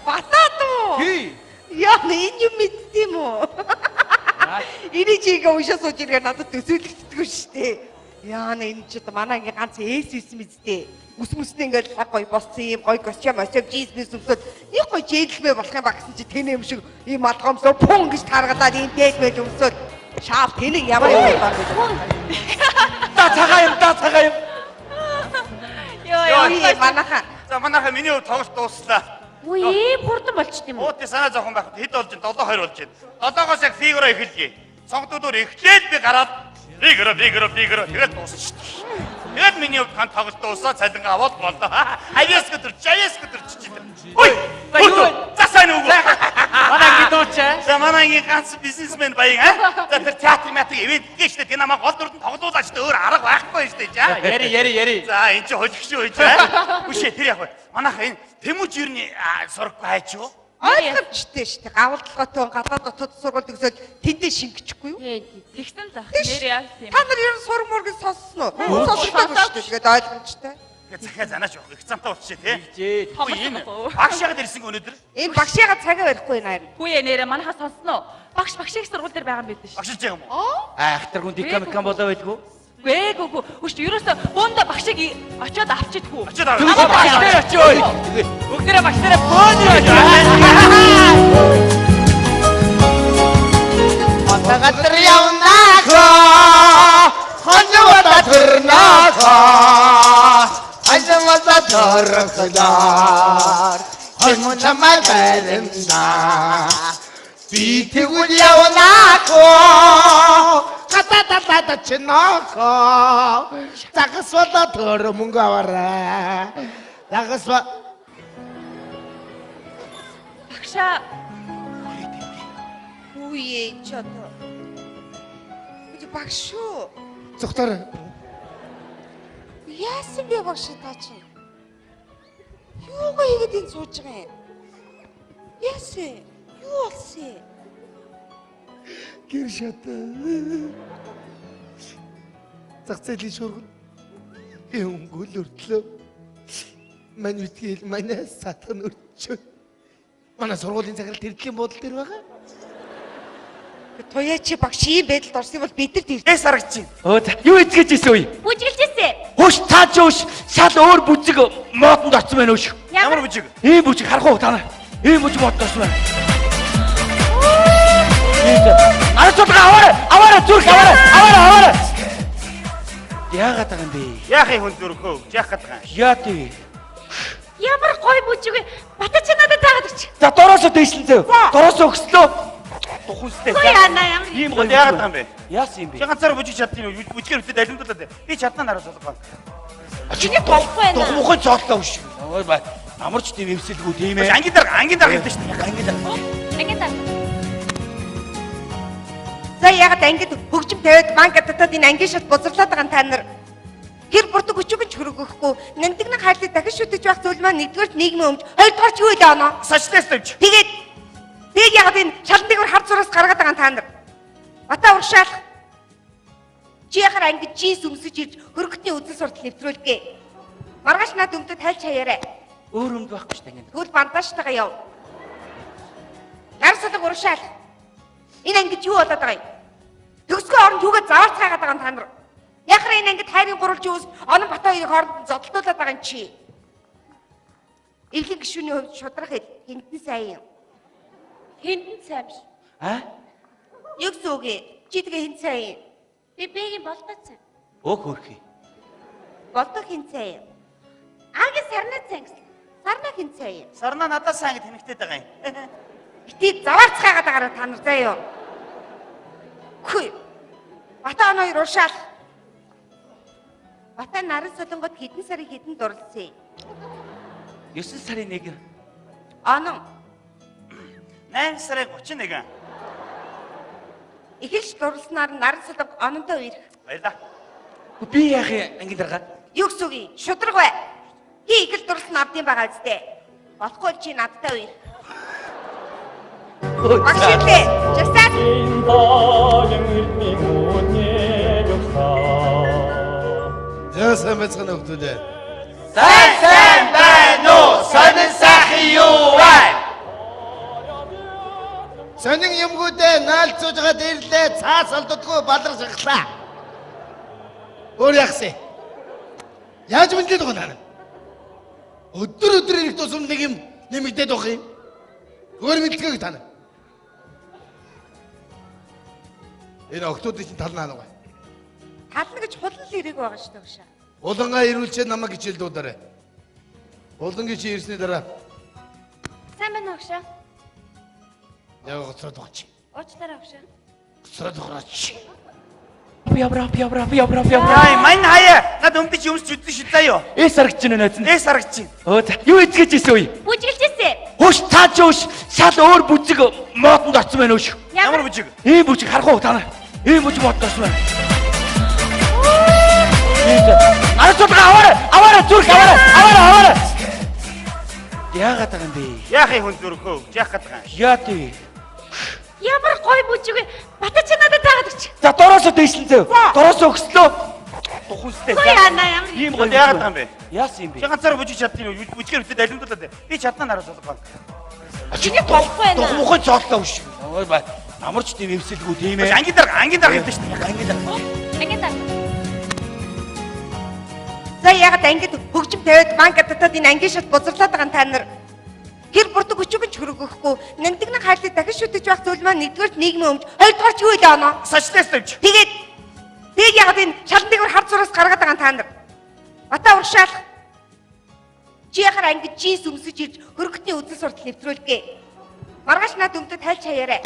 Батад уу? Тий. Яа энэ юм мэдд юм уу? Энийг чи ингээ уншаа сууж ирэхээр надад төсөөлөгддөггүй шүү дээ. Яа энэ чи одоо манай ингээ ганц эс эс мэдтэй. Үс мүсний ингээ лаг гоё боссон юм гоё костюм мосьом джинс мэс өмсөд нэг гоё джентльмен болох юм ба гэсэн чи тэнэ юм шиг ийм малгомсоо пун гэж таргалаад ийм дээд мэл өмсөд шаав тэнэг ямар юм бэ гэж. Да цагаан юм да цагаан юм. Йоо ёо. Манайха. За манайха миний хувьд тоглолт дууслаа. Үгүй ийм хурдан болчихд юм уу? Ууты санаа зовхон байх. Хэд болж байна? 7-2 болж байна. 7-оос яг фигура эхэлье. Сонгодуудоор эхлээд би гараад фигура фигура фигура тэгээд дуусна шүү дээ. Тэгээд миний хувьд хан тоглолт дуусаа цалингаа аваад боллоо. Авиас өдөр, авиас өдөр чичээ. Ой! За сайн уу? Манай анги дуучаа. За манай ангийн ганц бизнесмен баян аа. За тэр театр матик ивент гэх шүү дээ. Тэр намайг гол дүрдэн тоглуулаач дээ. Өөр арга байхгүй шүү дээ. За яри яри яри. За эн чи хожих шүү гэж аа. Үшээ тэр яг вэ. Манайх энэ Тэмүүж ер нь сураггүй хайч юу? Ойлгомжтой шүү дээ. Гавалдлоготой гадаад дотоод сургууль төгсөөд тэндээ шингэчихгүй юу? Тэгсэн зах. Нэр яа тийм. Та нар ер нь сураг мургийг сонссон уу? Сонсдоггүй шүү дээ. Тэгээд ойлгомжтой. Тэгээ захиа занаач явах. Их замтай болчихъя тий. Энэ багш яагаад ирсэн өнөөдөр? Энэ багш яагаад цагаа барихгүй байна харин? Хүүе нэрэ манайхаа сонссон уу? Багш багшийн сургууль дээр байгаа юм байдаг шүү. Багшилж байгаа юм уу? Аа ахтар хүн дикам микам болоо байдгүй. Гүй гүй гүй. Үгүй ерөөсө буундаа багшийг очиод авчидгүй. Очиод авч. Багш дээр очио. Бүгдээрээ багш дээрээ бөөнөр очио. Отогатар явнаа. Хонжвата төрнаа. Хонжвата төрөхлөр. Хонжмай баримдаа. Би тэгвэл явнаа. Катататата чинако. Загасвала төр мөнгө аваарай. Загасва. Багшаа Үе чи одоо. Үгүй багш шүү. Зүгтар. Яасан бэ багш та чинь? Юугаа хийгээд энд сууж байгаа юм? Яасан? Юу болсон юм? Гэр шат. Зах зээлийн шуурга. Өнгөл өртлөө. Мань битгийл манай сатан өрчөө. Манай сургуулийн захирал тэрдлийн буудлын дээр байгаа. Туяа чи багш ийм байдалд орсон бол бид нар тэр. Эс харагч чинь. Өө за юу эцгэж ирсэн үе? Бүжиглж ирсэн. Хөөш цаа чи хөөш шал өөр бүжиг модонд очсон байна өөш. Ямар бүжиг? Ийм бүжиг харах уу та нар? Ийм бүжиг модонд очсон байна. Наран сулгаа аваарай! Аваарай зүрх аваарай! Аваарай аваарай! Яагаад байгаа юм бэ? Яах юм хүн зүрхөө? Яах гээд байгаа юм? Яа тий. Ямар гоё бүжиг вэ? Бата чи надад заагаад өгч. За дороосоо дээшлэн зөө. Дороосоо өгслөө. Туханстай. Гоё ана ямар. Ийм гоё. Яагаад байгаа юм бэ? Яасан юм бэ? Чи ганцаараа бүжиг чаддیں۔ Бүжгээр үтээд алимдуулаад. Би чаднаа нараа сулгаа. Чиний болохгүй байна. Тухмухын цоотлоо өш. Ой ба. Ямар ч тийм эвсэлгүй тийм ээ. Ангийн дарга, ангийн дарга гэдэг шүү дээ. Ангийн дарга. Ангийн дарга. За ягаад ангид хөгжим тавиад банк татаад энэ ангийн шат бузарлаад байгаа нь та нар хэр бурдаг өчигч хөргөхгүй нандинг хайрлыг дахин шүтэж байх зүйл маань нэгдүгээр нийгмийн өмч, хоёрдугаар ч юу вэ оноо? Социалист өмч. Тэгээд тэгээд ягаад энэ шалан дээгүүр хар зураас гаргаад байгаа нь та нар? Бата уршаалах. Чи яхаар ангид джинс өмсөж ирж хөргөтний үзэл суртал нэвтрүүлгээ. Маргааш над өмдөд тайлж хаяарай. Өөр өмд байхгүй шүү дээ ангийн. Тэгвэл бандажтайгаа яв. Гар сулаг уршаалах. Энэ ангид юу болоод байгаа юм? Төгсгөө оронд юугаа заваарцгаагаад байгаа юм та нар? Яхаар энэ ангид хайрын гурвалж үүс онон бат хоёрыг хооронд зодтолтуулаад байгаа юм чи. Эвлэг гишүүний хувьд шудрах хэл хинтэн сайн юм. Хинтэн сайн биш. А? Юу гэсэн үг юм? Чи тэгээ хин сайн юм? Би бэгийн болдоо сайн. Өөх хөрхий. Болдоо хин сайн юм? Агийн сарнаа сайн гэсэн. Сарнаа хин сайн юм? Сарнаа надаас сайн гэж тэнэгтэй байгаа юм. Бити заваарцгаагаад байгаараа та нар заа юу? Хүй. Бата он хоёр уршаал. Бата наран солонгод хэдэн сарын хэдэн дурлсан юм? 9 сарын 1. Онон 8 сарын 31. эхэлж дурлснаар наран солонго ононтой үерх. Баярлаа. Би яах юм ангийн дарга? Юу гэсэн үг юм? Шудраг бай. Хи ихэл дурлсан авдын байгаа үстэй. Болохгүй бол чи надтай үерх. Багш ирлээ. Жагсаал. За сайн байцгаана хүмүүдээ. Сайн сайн байна уу? Сонин сайхан юу вэ? Сонин юмгүүдээ наалцууж байгаа дээрлээ цаас олддоггүй балар шахлаа. Өөр яхсан. Яаж мэдлээд байгаа наа? Өдөр өдөр ирэх тусам нэг юм нэмэгдээд байх юм. Өөр мэдлэгийг та нар. Энэ октоодын чинь тал наа нэг. Тална гэж хулан л ирээг байгаа шүү дээ багшаа. Улангаа ирүүлчээ намайг хичээл дуудаарай. Улангийн чи ирсний дараа Сайн байна уу багшаа? яг гоцроод байгаа чи. Уучлаарай багшаа. Гоцроод байгаа чи. Явра явра явра явра. Яа, мань хаяа. Над өмдөж юмсч үдэн шүү заа юу. Эс харагч чинь нөөц. Эс харагч чинь. Өө за юу эцгэж ирсэн үе? Бүжиглж ирсэн. Хөөш цаа чи хөөш шал өөр бүжиг модонд очсон байна өөш. Ямар бүжиг? Ийм бүжиг харах уу та нар? Ийм бүжиг модонд очсон байна. Наран сулгаа аваарай! Аваарай зүрх аваарай! Аваарай аваарай! Яагаад байгаа юм бэ? Яах юм хүн зүрхөө? Яах гээд байгаа юм? Яа тий. Ямар гоё бүжиг вэ? Бата чи надад заагаад өгч. За дороосоо дээшлэн зөө. Дороосоо өгслөө. Туханстай. Гоё ана ямар. Ийм гоё. Яагаад байгаа юм бэ? Яасан юм бэ? Чи ганцаараа бүжиг чаддیں۔ Бүжгээр үтээд алимдуулаад. Би чаднаа нараа сулгаа. Чиний болохгүй байна. Тухмухын цоотлоо өш. Ой ба. Ямар ч тийм эвсэлгүй тийм ээ. Ангийн дарга, ангийн дарга гэдэг шүү дээ. Ангийн дарга. Ангийн дарга. За ягаад ангид хөгжим тавиад банк татаад энэ ангийн шат бузарлаад байгаа нь та нар? Хэр бурдаг өчигч хөргөхгүй нандинг хайрлыг дахин шүтэж байх зүйл маань нэгдүгээр нийгмийн өмч, хоёрдугаар ч юу вэ оноо? Социалист өмч. Тэгээд тэгээд ягаад энэ шалан дээгүүр хар зураас гаргаад байгаа нь та нар? Бата уршаалах. Чи яхаар ангид джинс өмсөж ирж хөргөтний үзэл суртал нэвтрүүлгээ. Маргааш над өмдөд тайлж хаяарай.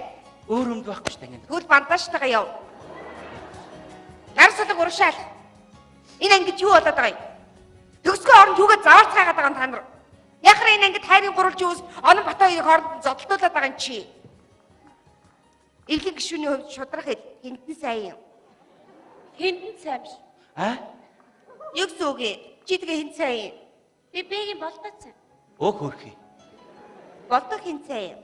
Өөр өмд байхгүй шүү дээ ангийн. Тэгвэл бандажтайгаа яв. Гар сулаг уршаалах. Энэ ангид юу болоод байгаа юм? Төгсгөө оронд юугаа заваарцгаагаад байгаа нь та нар? Яхаар энэ ангид хайрын гурвалж үүс Онон Бат хоёрыг хооронд зодтолтуулаад байгаа юм чи. Эвлэг гишүүний хувьд шудрах хэл хинтэн сайн юм. Хиндэн сайн биш. А? Юу гэсэн үг юм? Чи тэгээ хин сайн юм? Би бэгийн болдоо сайн. Өөх хөрхий. Болдоо хин сайн юм?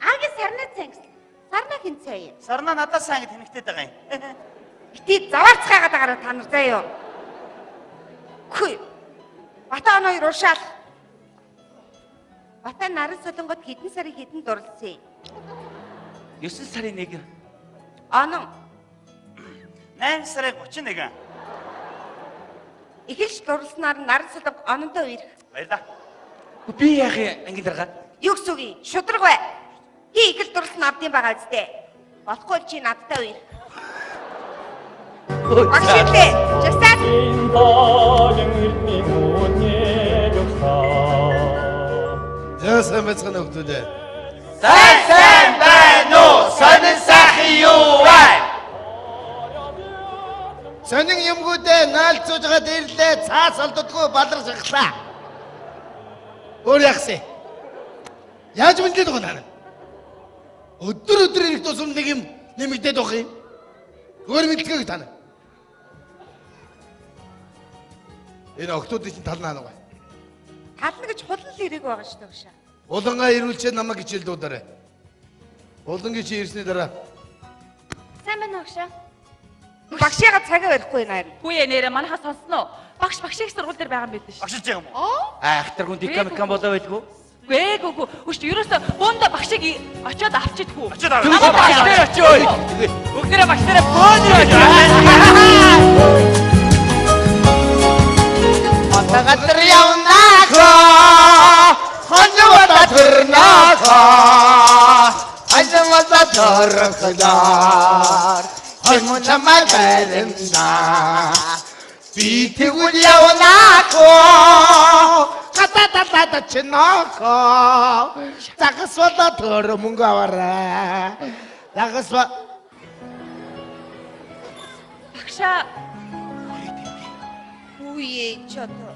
Агийн сарнаа сайн гэсэн. Сарнаа хин сайн юм? Сарнаа надад сайн гэж тэнэгтэй байгаа юм. Бити заваарцгаагаад байгаараа та нар заа юу? Хүй. Бата он хоёр уршаал. Бата наран солонгод хэдэн сарын хэдэн дурлсан юм? 9 сарын 1. Онон 8 сарын 31. Эхэлж дурлснаар наран солонго ононтой үерх. Баярлаа. Би яах юм ангийн дарга? Юу гэсэн үг юм? Шудраг бай. Хи ихэл дурлсан авдын байгаа үстэй. Болохгүй чи надтай үерх. Багш ирлээ. Жагсаал. За сайн байцгаана хүмүүс ээ. Сайн сайн байна уу? Сонин сайхан юу вэ? Сонин юмгүүдээ наалцууж байгаа дээрлээ цаас олддоггүй балар шахлаа. Өөр яхсан. Яаж мэдлээд байгаа наа? Өдөр өдөр ирэх тусам нэг юм нэмэгдээд байх юм. Өөр мэдлэгийг та нар. Энэ октоодын чинь тал наа нэг. Тална гэж хулан л ирээг байгаа шүү дээ багшаа. Улангаа ирүүлчээ намайг хичээл дуударай. Улангийн чи ирсний дараа Сайн байна уу багшаа? Багшиага цагаа барихгүй наа. Хүүе нэрэ манайхаа сонсноо. Багш багшийг сургууль дээр байгаа юм байдаг шүү. Багшилж байгаа юм уу? А ахтар хүн дикамикан болоо байлгүй. Гүй гүй гүй. Үгүй ерөөсө буундаа багшийг очиод авчидгүй. Очиод аваа. Намайг Багш дээр очив. Бүгдээрээ багш дээрээ бөөнөр очив. Газар явнаа. Хоньвата төрнаа. Хоньвата төрөхлөр. хоньчамай баримна. Би тэгвэл явнаа. Ката та та чиноко. Загас болоо төр мөнгө аваарай. Загас ба Багшаа Үе чи одоо.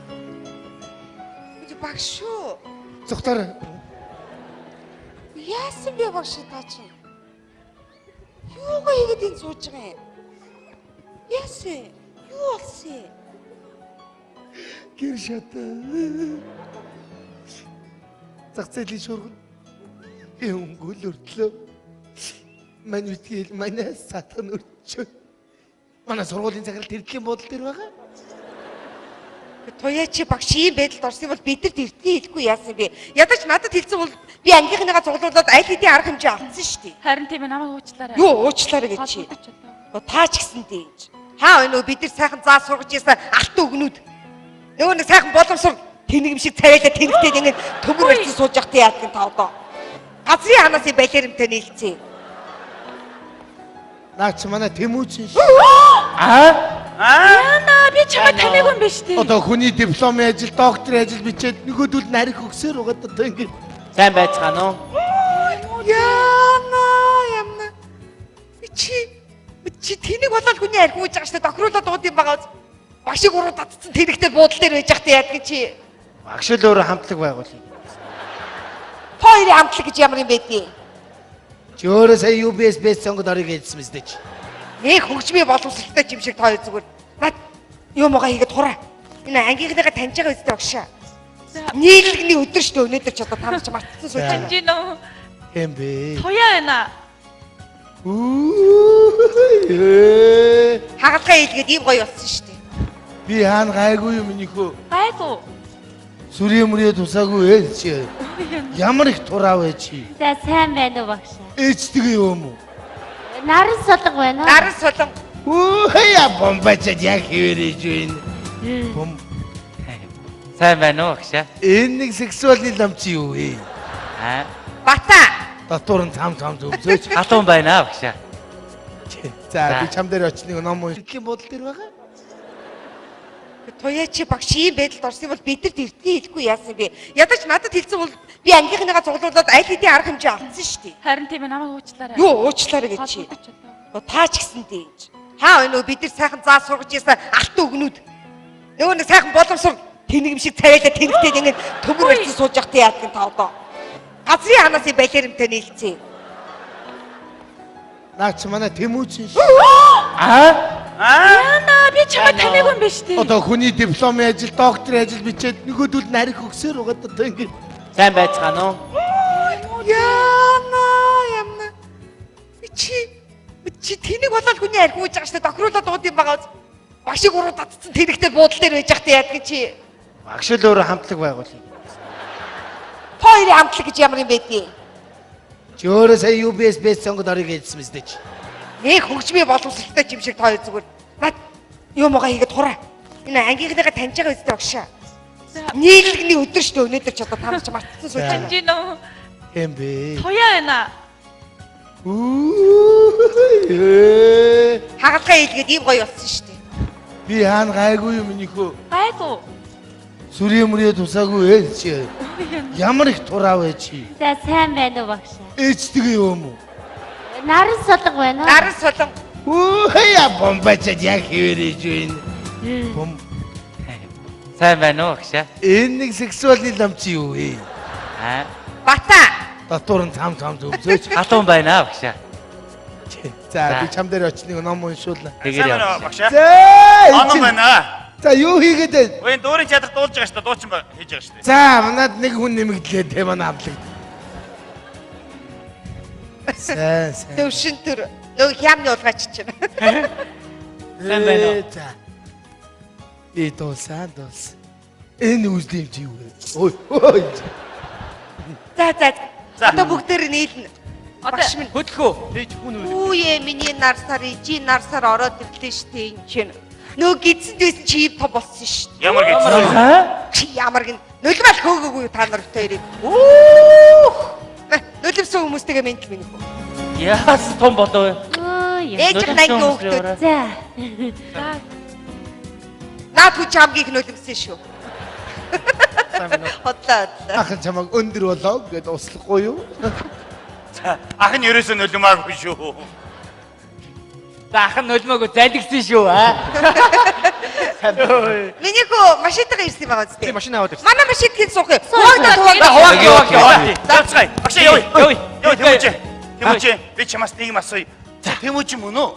Үгүй багш шүү. Зүгтэр Яасан бэ багш та чинь? Юугаа хийгээд энд сууж байгаа юм? Яасан? Юу болсон юм? Гэр шатаа. Зах зээлийн шуурга. Өнгөл өртлөө. Мань битгийл манай сатан өрчөө. Манай сургуулийн захирал тэрдлийн буудал дээр байгаа. Туяа чи багш ийм байдалд орсон бол бидэрт эртний хэлэхгүй яасан бэ? Ядаж надад хэлсэн бол би ангийнхныгаа цуглуулад аль хэдийн арга хэмжээ авсан шүү дээ. Харин тийм ээ намайг уучлаарай. Юу уучлаарай гэж чи. Та ч гэсэн дээ гэж. Хаа өнөө бид нар сайхан заа сургаж исэн алтан өгнүүд. Нөгөө нэг сайхан боломсор тэнэг юм шиг царайлаа тэнэгтэй ингээд төмөр барьсан сууж явах яадаг та одоо. Газрын ханаас юм балиарамтай нийлцээ. Наа чи манай Тэмүүчин ш. Аа? Яна би чамайг таниагүй юм биш үү? Одоо хүний дипломын ажил, докторийн ажил бичээд нөгөөдөл нь арх өгсөөр угаад одоо ингээд сайн байцгаана уу? Яна ямна. Чи тэнэг болоод хүний арх ууж байгаа шүү дээ. Тохируулаад ууд юм байгаа. Багшиг уруу татцсан тэнэгтэй буудал дээр байж байхдаа яадаг чи. Багш л өөрөө хамтлаг байгуулъя. Та хоёрын хамтлаг гэж ямар юм бэ дээ? Чи өөрөө сая UBS бэс сонгод орё гэдсэн мэт чи. Нэг хөгжмийн боловсралтай юм шиг та хоёр зүгээр. Наад юм угаа хийгээд хураа. Энэ ангийнхныгаа таньж байгаа үстэй багшаа. Нийлэгний өдөр шүү дээ өнөөдөр ч одоо та нар ч мартсан сууж байна. Таньж гинөө. Хэм бэ? Туяа байна. Хагалгаа хийлгээд ийм гоё болсон шүү дээ. Би хаана гайгүй юм минийхөө. Гайгүй. Сүрээ мөрөө тусаагүй ээ чи. Ямар их тураа вэ чи? За сайн байна уу багш? Ээжтэйгээ юм уу? Наран солонго байна уу? Наран солонго. Үхээ бомбачаад яг хэвээрэж байна. Бом. Сайн байна уу багшаа? Энэ нэг сексуалны лам чи юу вэ? Аа. Бата. Дотуур нь цам цам зөвзөөч. Халуун байна багшаа. За би чам дээр очиж нэг ном унших бодол дээр байгаа. Туяа чи багш ийм байдалд орсон бол бидэрт эртний хэлэхгүй яасан бэ? Ядаж надад хэлсэн бол би ангийнхныгаа цуглуулад аль хэдийн арга хэмжээ авсан шүү дээ. Харин тийм ээ намайг уучлаарай. Юу уучлаарай гэж чи. Та ч гэсэн дээ гэж. Хаа өнөө бид нар сайхан заа сургаж исэн алтан өгнүүд. Нөгөө нэг сайхан боломсор Тэнэг юм шиг царайлаа тэнэгтэй ингэ төмөр барьсан сууж явах тий яадаг та одоо. Газрын ханаас юм балиаримтай нийлцээ. Наа чи манай Тэмүүчин ш. Аа? Яна би чамайг таниагүй юм байна шүү дээ. Одоо хүний дипломын ажил, докторийн ажил бичээд нөгөөдөл нь арх өгсөөр угаад одоо ингэ. Сайн байцгаана уу? Яна ямна. Чи тэнэг болоод хүний арх ууж байгаа шүү дээ. Тохируулаад ууд юм байгаа. Багшиг уруу татцсан тэнэгтэй буудлын дээр байж явах тий яадаг чи. Багш л өөрөө хамтлаг байгуулъя. Та хоёрын хамтлаг гэж ямар юм бэ тий? Чи өөрөө сая UBS бэс сонгод орё гэдсэн мэт чи. Нэг хөгжмийн боловсралтай юм шиг та хоёр зүгээр. Наад юм угаа хийгээд хураа. Энэ ангийнхныгаа таньж байгаа үстэй багшаа. Нийлэгний өдөр шүү дээ өнөөдөр ч одоо та нар ч мартсан сууж байна. Таньж гинөө. Хэм бэ? Туяа байна. Үү. Хагалгаа хийлгээд ийм гоё болсон шүү дээ. Би хаана гайгүй юм минийхөө. Гайгүй. Сүрээ мөрөө тусаагүй ээ чи. Ямар их тураа вэ чи? За сайн байна уу багш? Ээжтэйгээ юм уу? Наран солон байна уу? Наран солон. Үу яа бомбачаад яг хэвээрэж байна. Бом. Сайн байна уу багшаа? Энэ нэг сексуалны лам чи юу вэ? Аа. Бата. Татвар нь цам цам зөвзөөч. Халуун байна багшаа. За би чам дээр очиж нэг ном уншуулна. Тэгэр яа. Багшаа. За. Ном байна. За юу хийгээд вэ? Үгүй энэ дүүрийн чадвар дуулж байгаа шүү дээ. Дуучин хийж байгаа шүү дээ. За манад нэг хүн нэмэгдлээ те манай хамтлаг. Сайн сайн. Төвшин төр нөгөө хямны улгаач чинь. Сайн байна уу? За. Би дуусаа дуус. Энэ үзлэм чи юу вэ? Ой ой. За за. Одоо бүгдээр нийлнэ. Багш минь хөдөлгөө. Тэгж хүн үл. Үе миний нар сар ижи нар сар ороод ирлээ шүү дээ энэ чинь. Нөгөө гидсэнд байсан чи ийм том болсон шүү дээ. Ямар гидсэн? Чи ямар гин нулимал хөөгөөгүй та нар хоёрыг. Үүх. Нулимсан хүмүүстэйгээ мэнтэл минь хөө. Яас том болов. Ээж анги хүүхдүүд. За. Наад хүн чи хамгийн их нулимсан шүү. Хотлоо. Ах нь чамайг өндөр болоо гэд услахгүй юу? За ах нь ерөөсөө нулимаагүй шүү. За ах нь нулимаагүй залгисан шүү аа. Миний хөө машинтайгаа ирсэн байгаа зү. Тийм машин аваад ирсэн. Манай машинд хэн суух юм? Хуваагдаад хуваагдаад. Хуваагдаад хуваагдаад. Завцгаая. Багшаа явъя. Явъя. Явъя Тэмүүжин. Тэмүүжин би чамаас нэг юм асууя. Тэмүүжин мөн үү?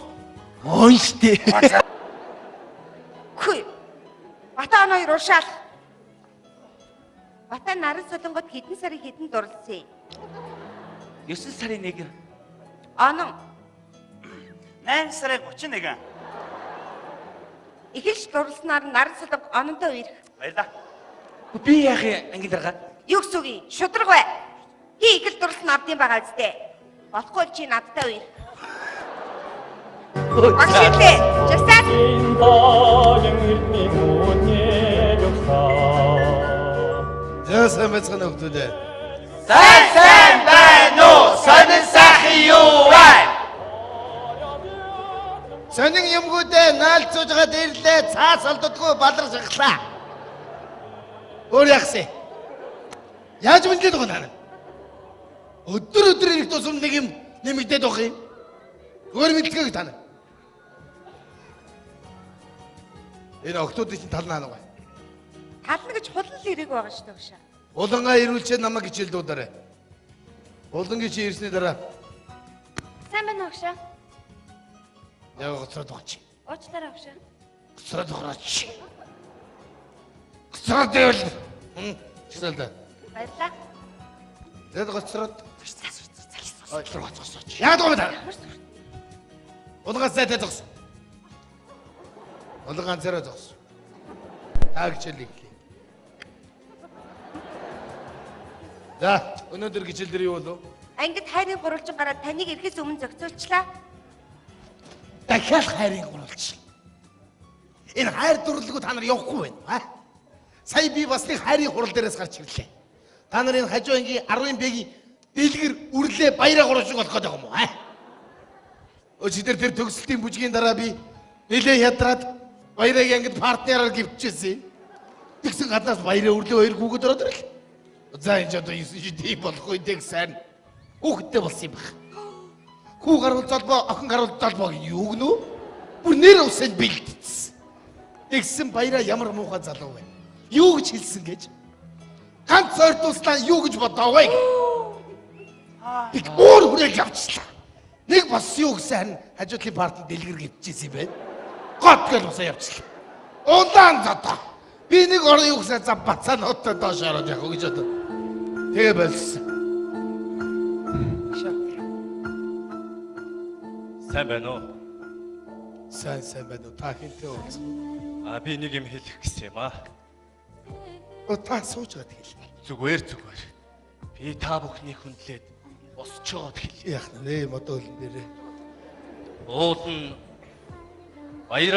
Мөн штэ. Хүй. Бата он хоёр уушаал. Бата наран солонгод хэдэн сарын хэдэн дурлсан юм? 9 сарын 1. Онон 8 сарын 31. Эхэлж дурлснаар наран солонго ононтой үерх. Баярлаа. Би яах юм ангийн дарга? Юу гэсэн үг юм? Шудраг бай. Хи ихэл дурлсан авдын байгаа үстэй. Болохгүй чи надтай үерх. Багш ирлээ. Жагсаад. За сайн байцгаана хүмүүдээ. Сайн сайн байна уу? Сонин сайхан юу вэ? Сонин юмгүүдээ наалцууж байгаа дээрлээ цаас олддоггүй балар шахлаа. Өөр яхсан. Яаж мэдлээд байгаа наа? Өдөр өдөр ирэх тусам нэг юм нэмэгдээд байх юм. Өөр мэдлэгийг тань. Энэ октоодын чинь тал наа гай. Тална гэж хулан л ирээг байгаа шүү дээ багшаа. Улангаа ирүүлчээ намайг хичээл дуударай. Улангийн чи ирсний дараа Сайн байна уу багшаа? яг гоцроод байгаа чи. Уучлаарай багшаа. Гоцроод байгаа чи. Гоцроод байвал чигсэл да. Баярлалаа. Тэгэд гоцроод. Яг доо та. Улангаа зайтай зогс. Улангаа ганцаараа зогс. Та хичээл эхлэе. За, өнөөдөр хичээл дээр юу болов? Ангид хайрын гурвалжин гараад таныг ирэхээс өмнө зохицуулчлаа. Дахиад хайрын гурвалжин. Энэ хайр дурлалгүй та нар явахгүй байна. Аа? Сая би бас нэг хайрын хурал дээрээс гарч ирлээ. Та нар энэ хажуу ангийн 10 бэгийн дэлгэр үрлээ баяраа гурав шиг болох гэдэг юм уу? Аа? Өчигдөр тэр төгсөлтийн бүжгийн дараа би нэлээ ядраад баярагийн ангид партнераар гівчээсэн. Тэгсэн гаднаас баяраа үрлээ хоёр хүүхэд ороод ирэл. За энэ ч одоо 9 жил болохгүй тэг сайн. Хүүхэдтэй болсон юм баг. Хүү гарвал золбоо, охин гарвал золбоо гэх юу гэнэ? Бүр нэр усанд бэлдсэн. Тэгсэн баяраа ямар муухай залуу вэ? Юу гэж хэлсэн гэж? Ганц ойртуулснаа юу гэж бодоо вэ? Би өөр хүрээл явчихлаа. Нэг бос юу гэсэн харин хажуудлын партид дэлгэр гівчихсэн юм байна. Гот гэл босоо явчихлаа. Улаан зодоо. Би нэг орон юу гэсэн за бацаануудтай доош ороод явах гэж бодоо. Тэгээ болсон. Сайн байна уу? Сайн сайн байна уу? Та хинтээ уулзах? А би нэг юм хэлэх гэсэн юм аа. Оо та сууж гад хэл. Зүгээр зүгээр. Би та бүхний хүндлээд босчоод хэлье. Яах нэ модоо хөлн дээрээ. Уул нь баяраа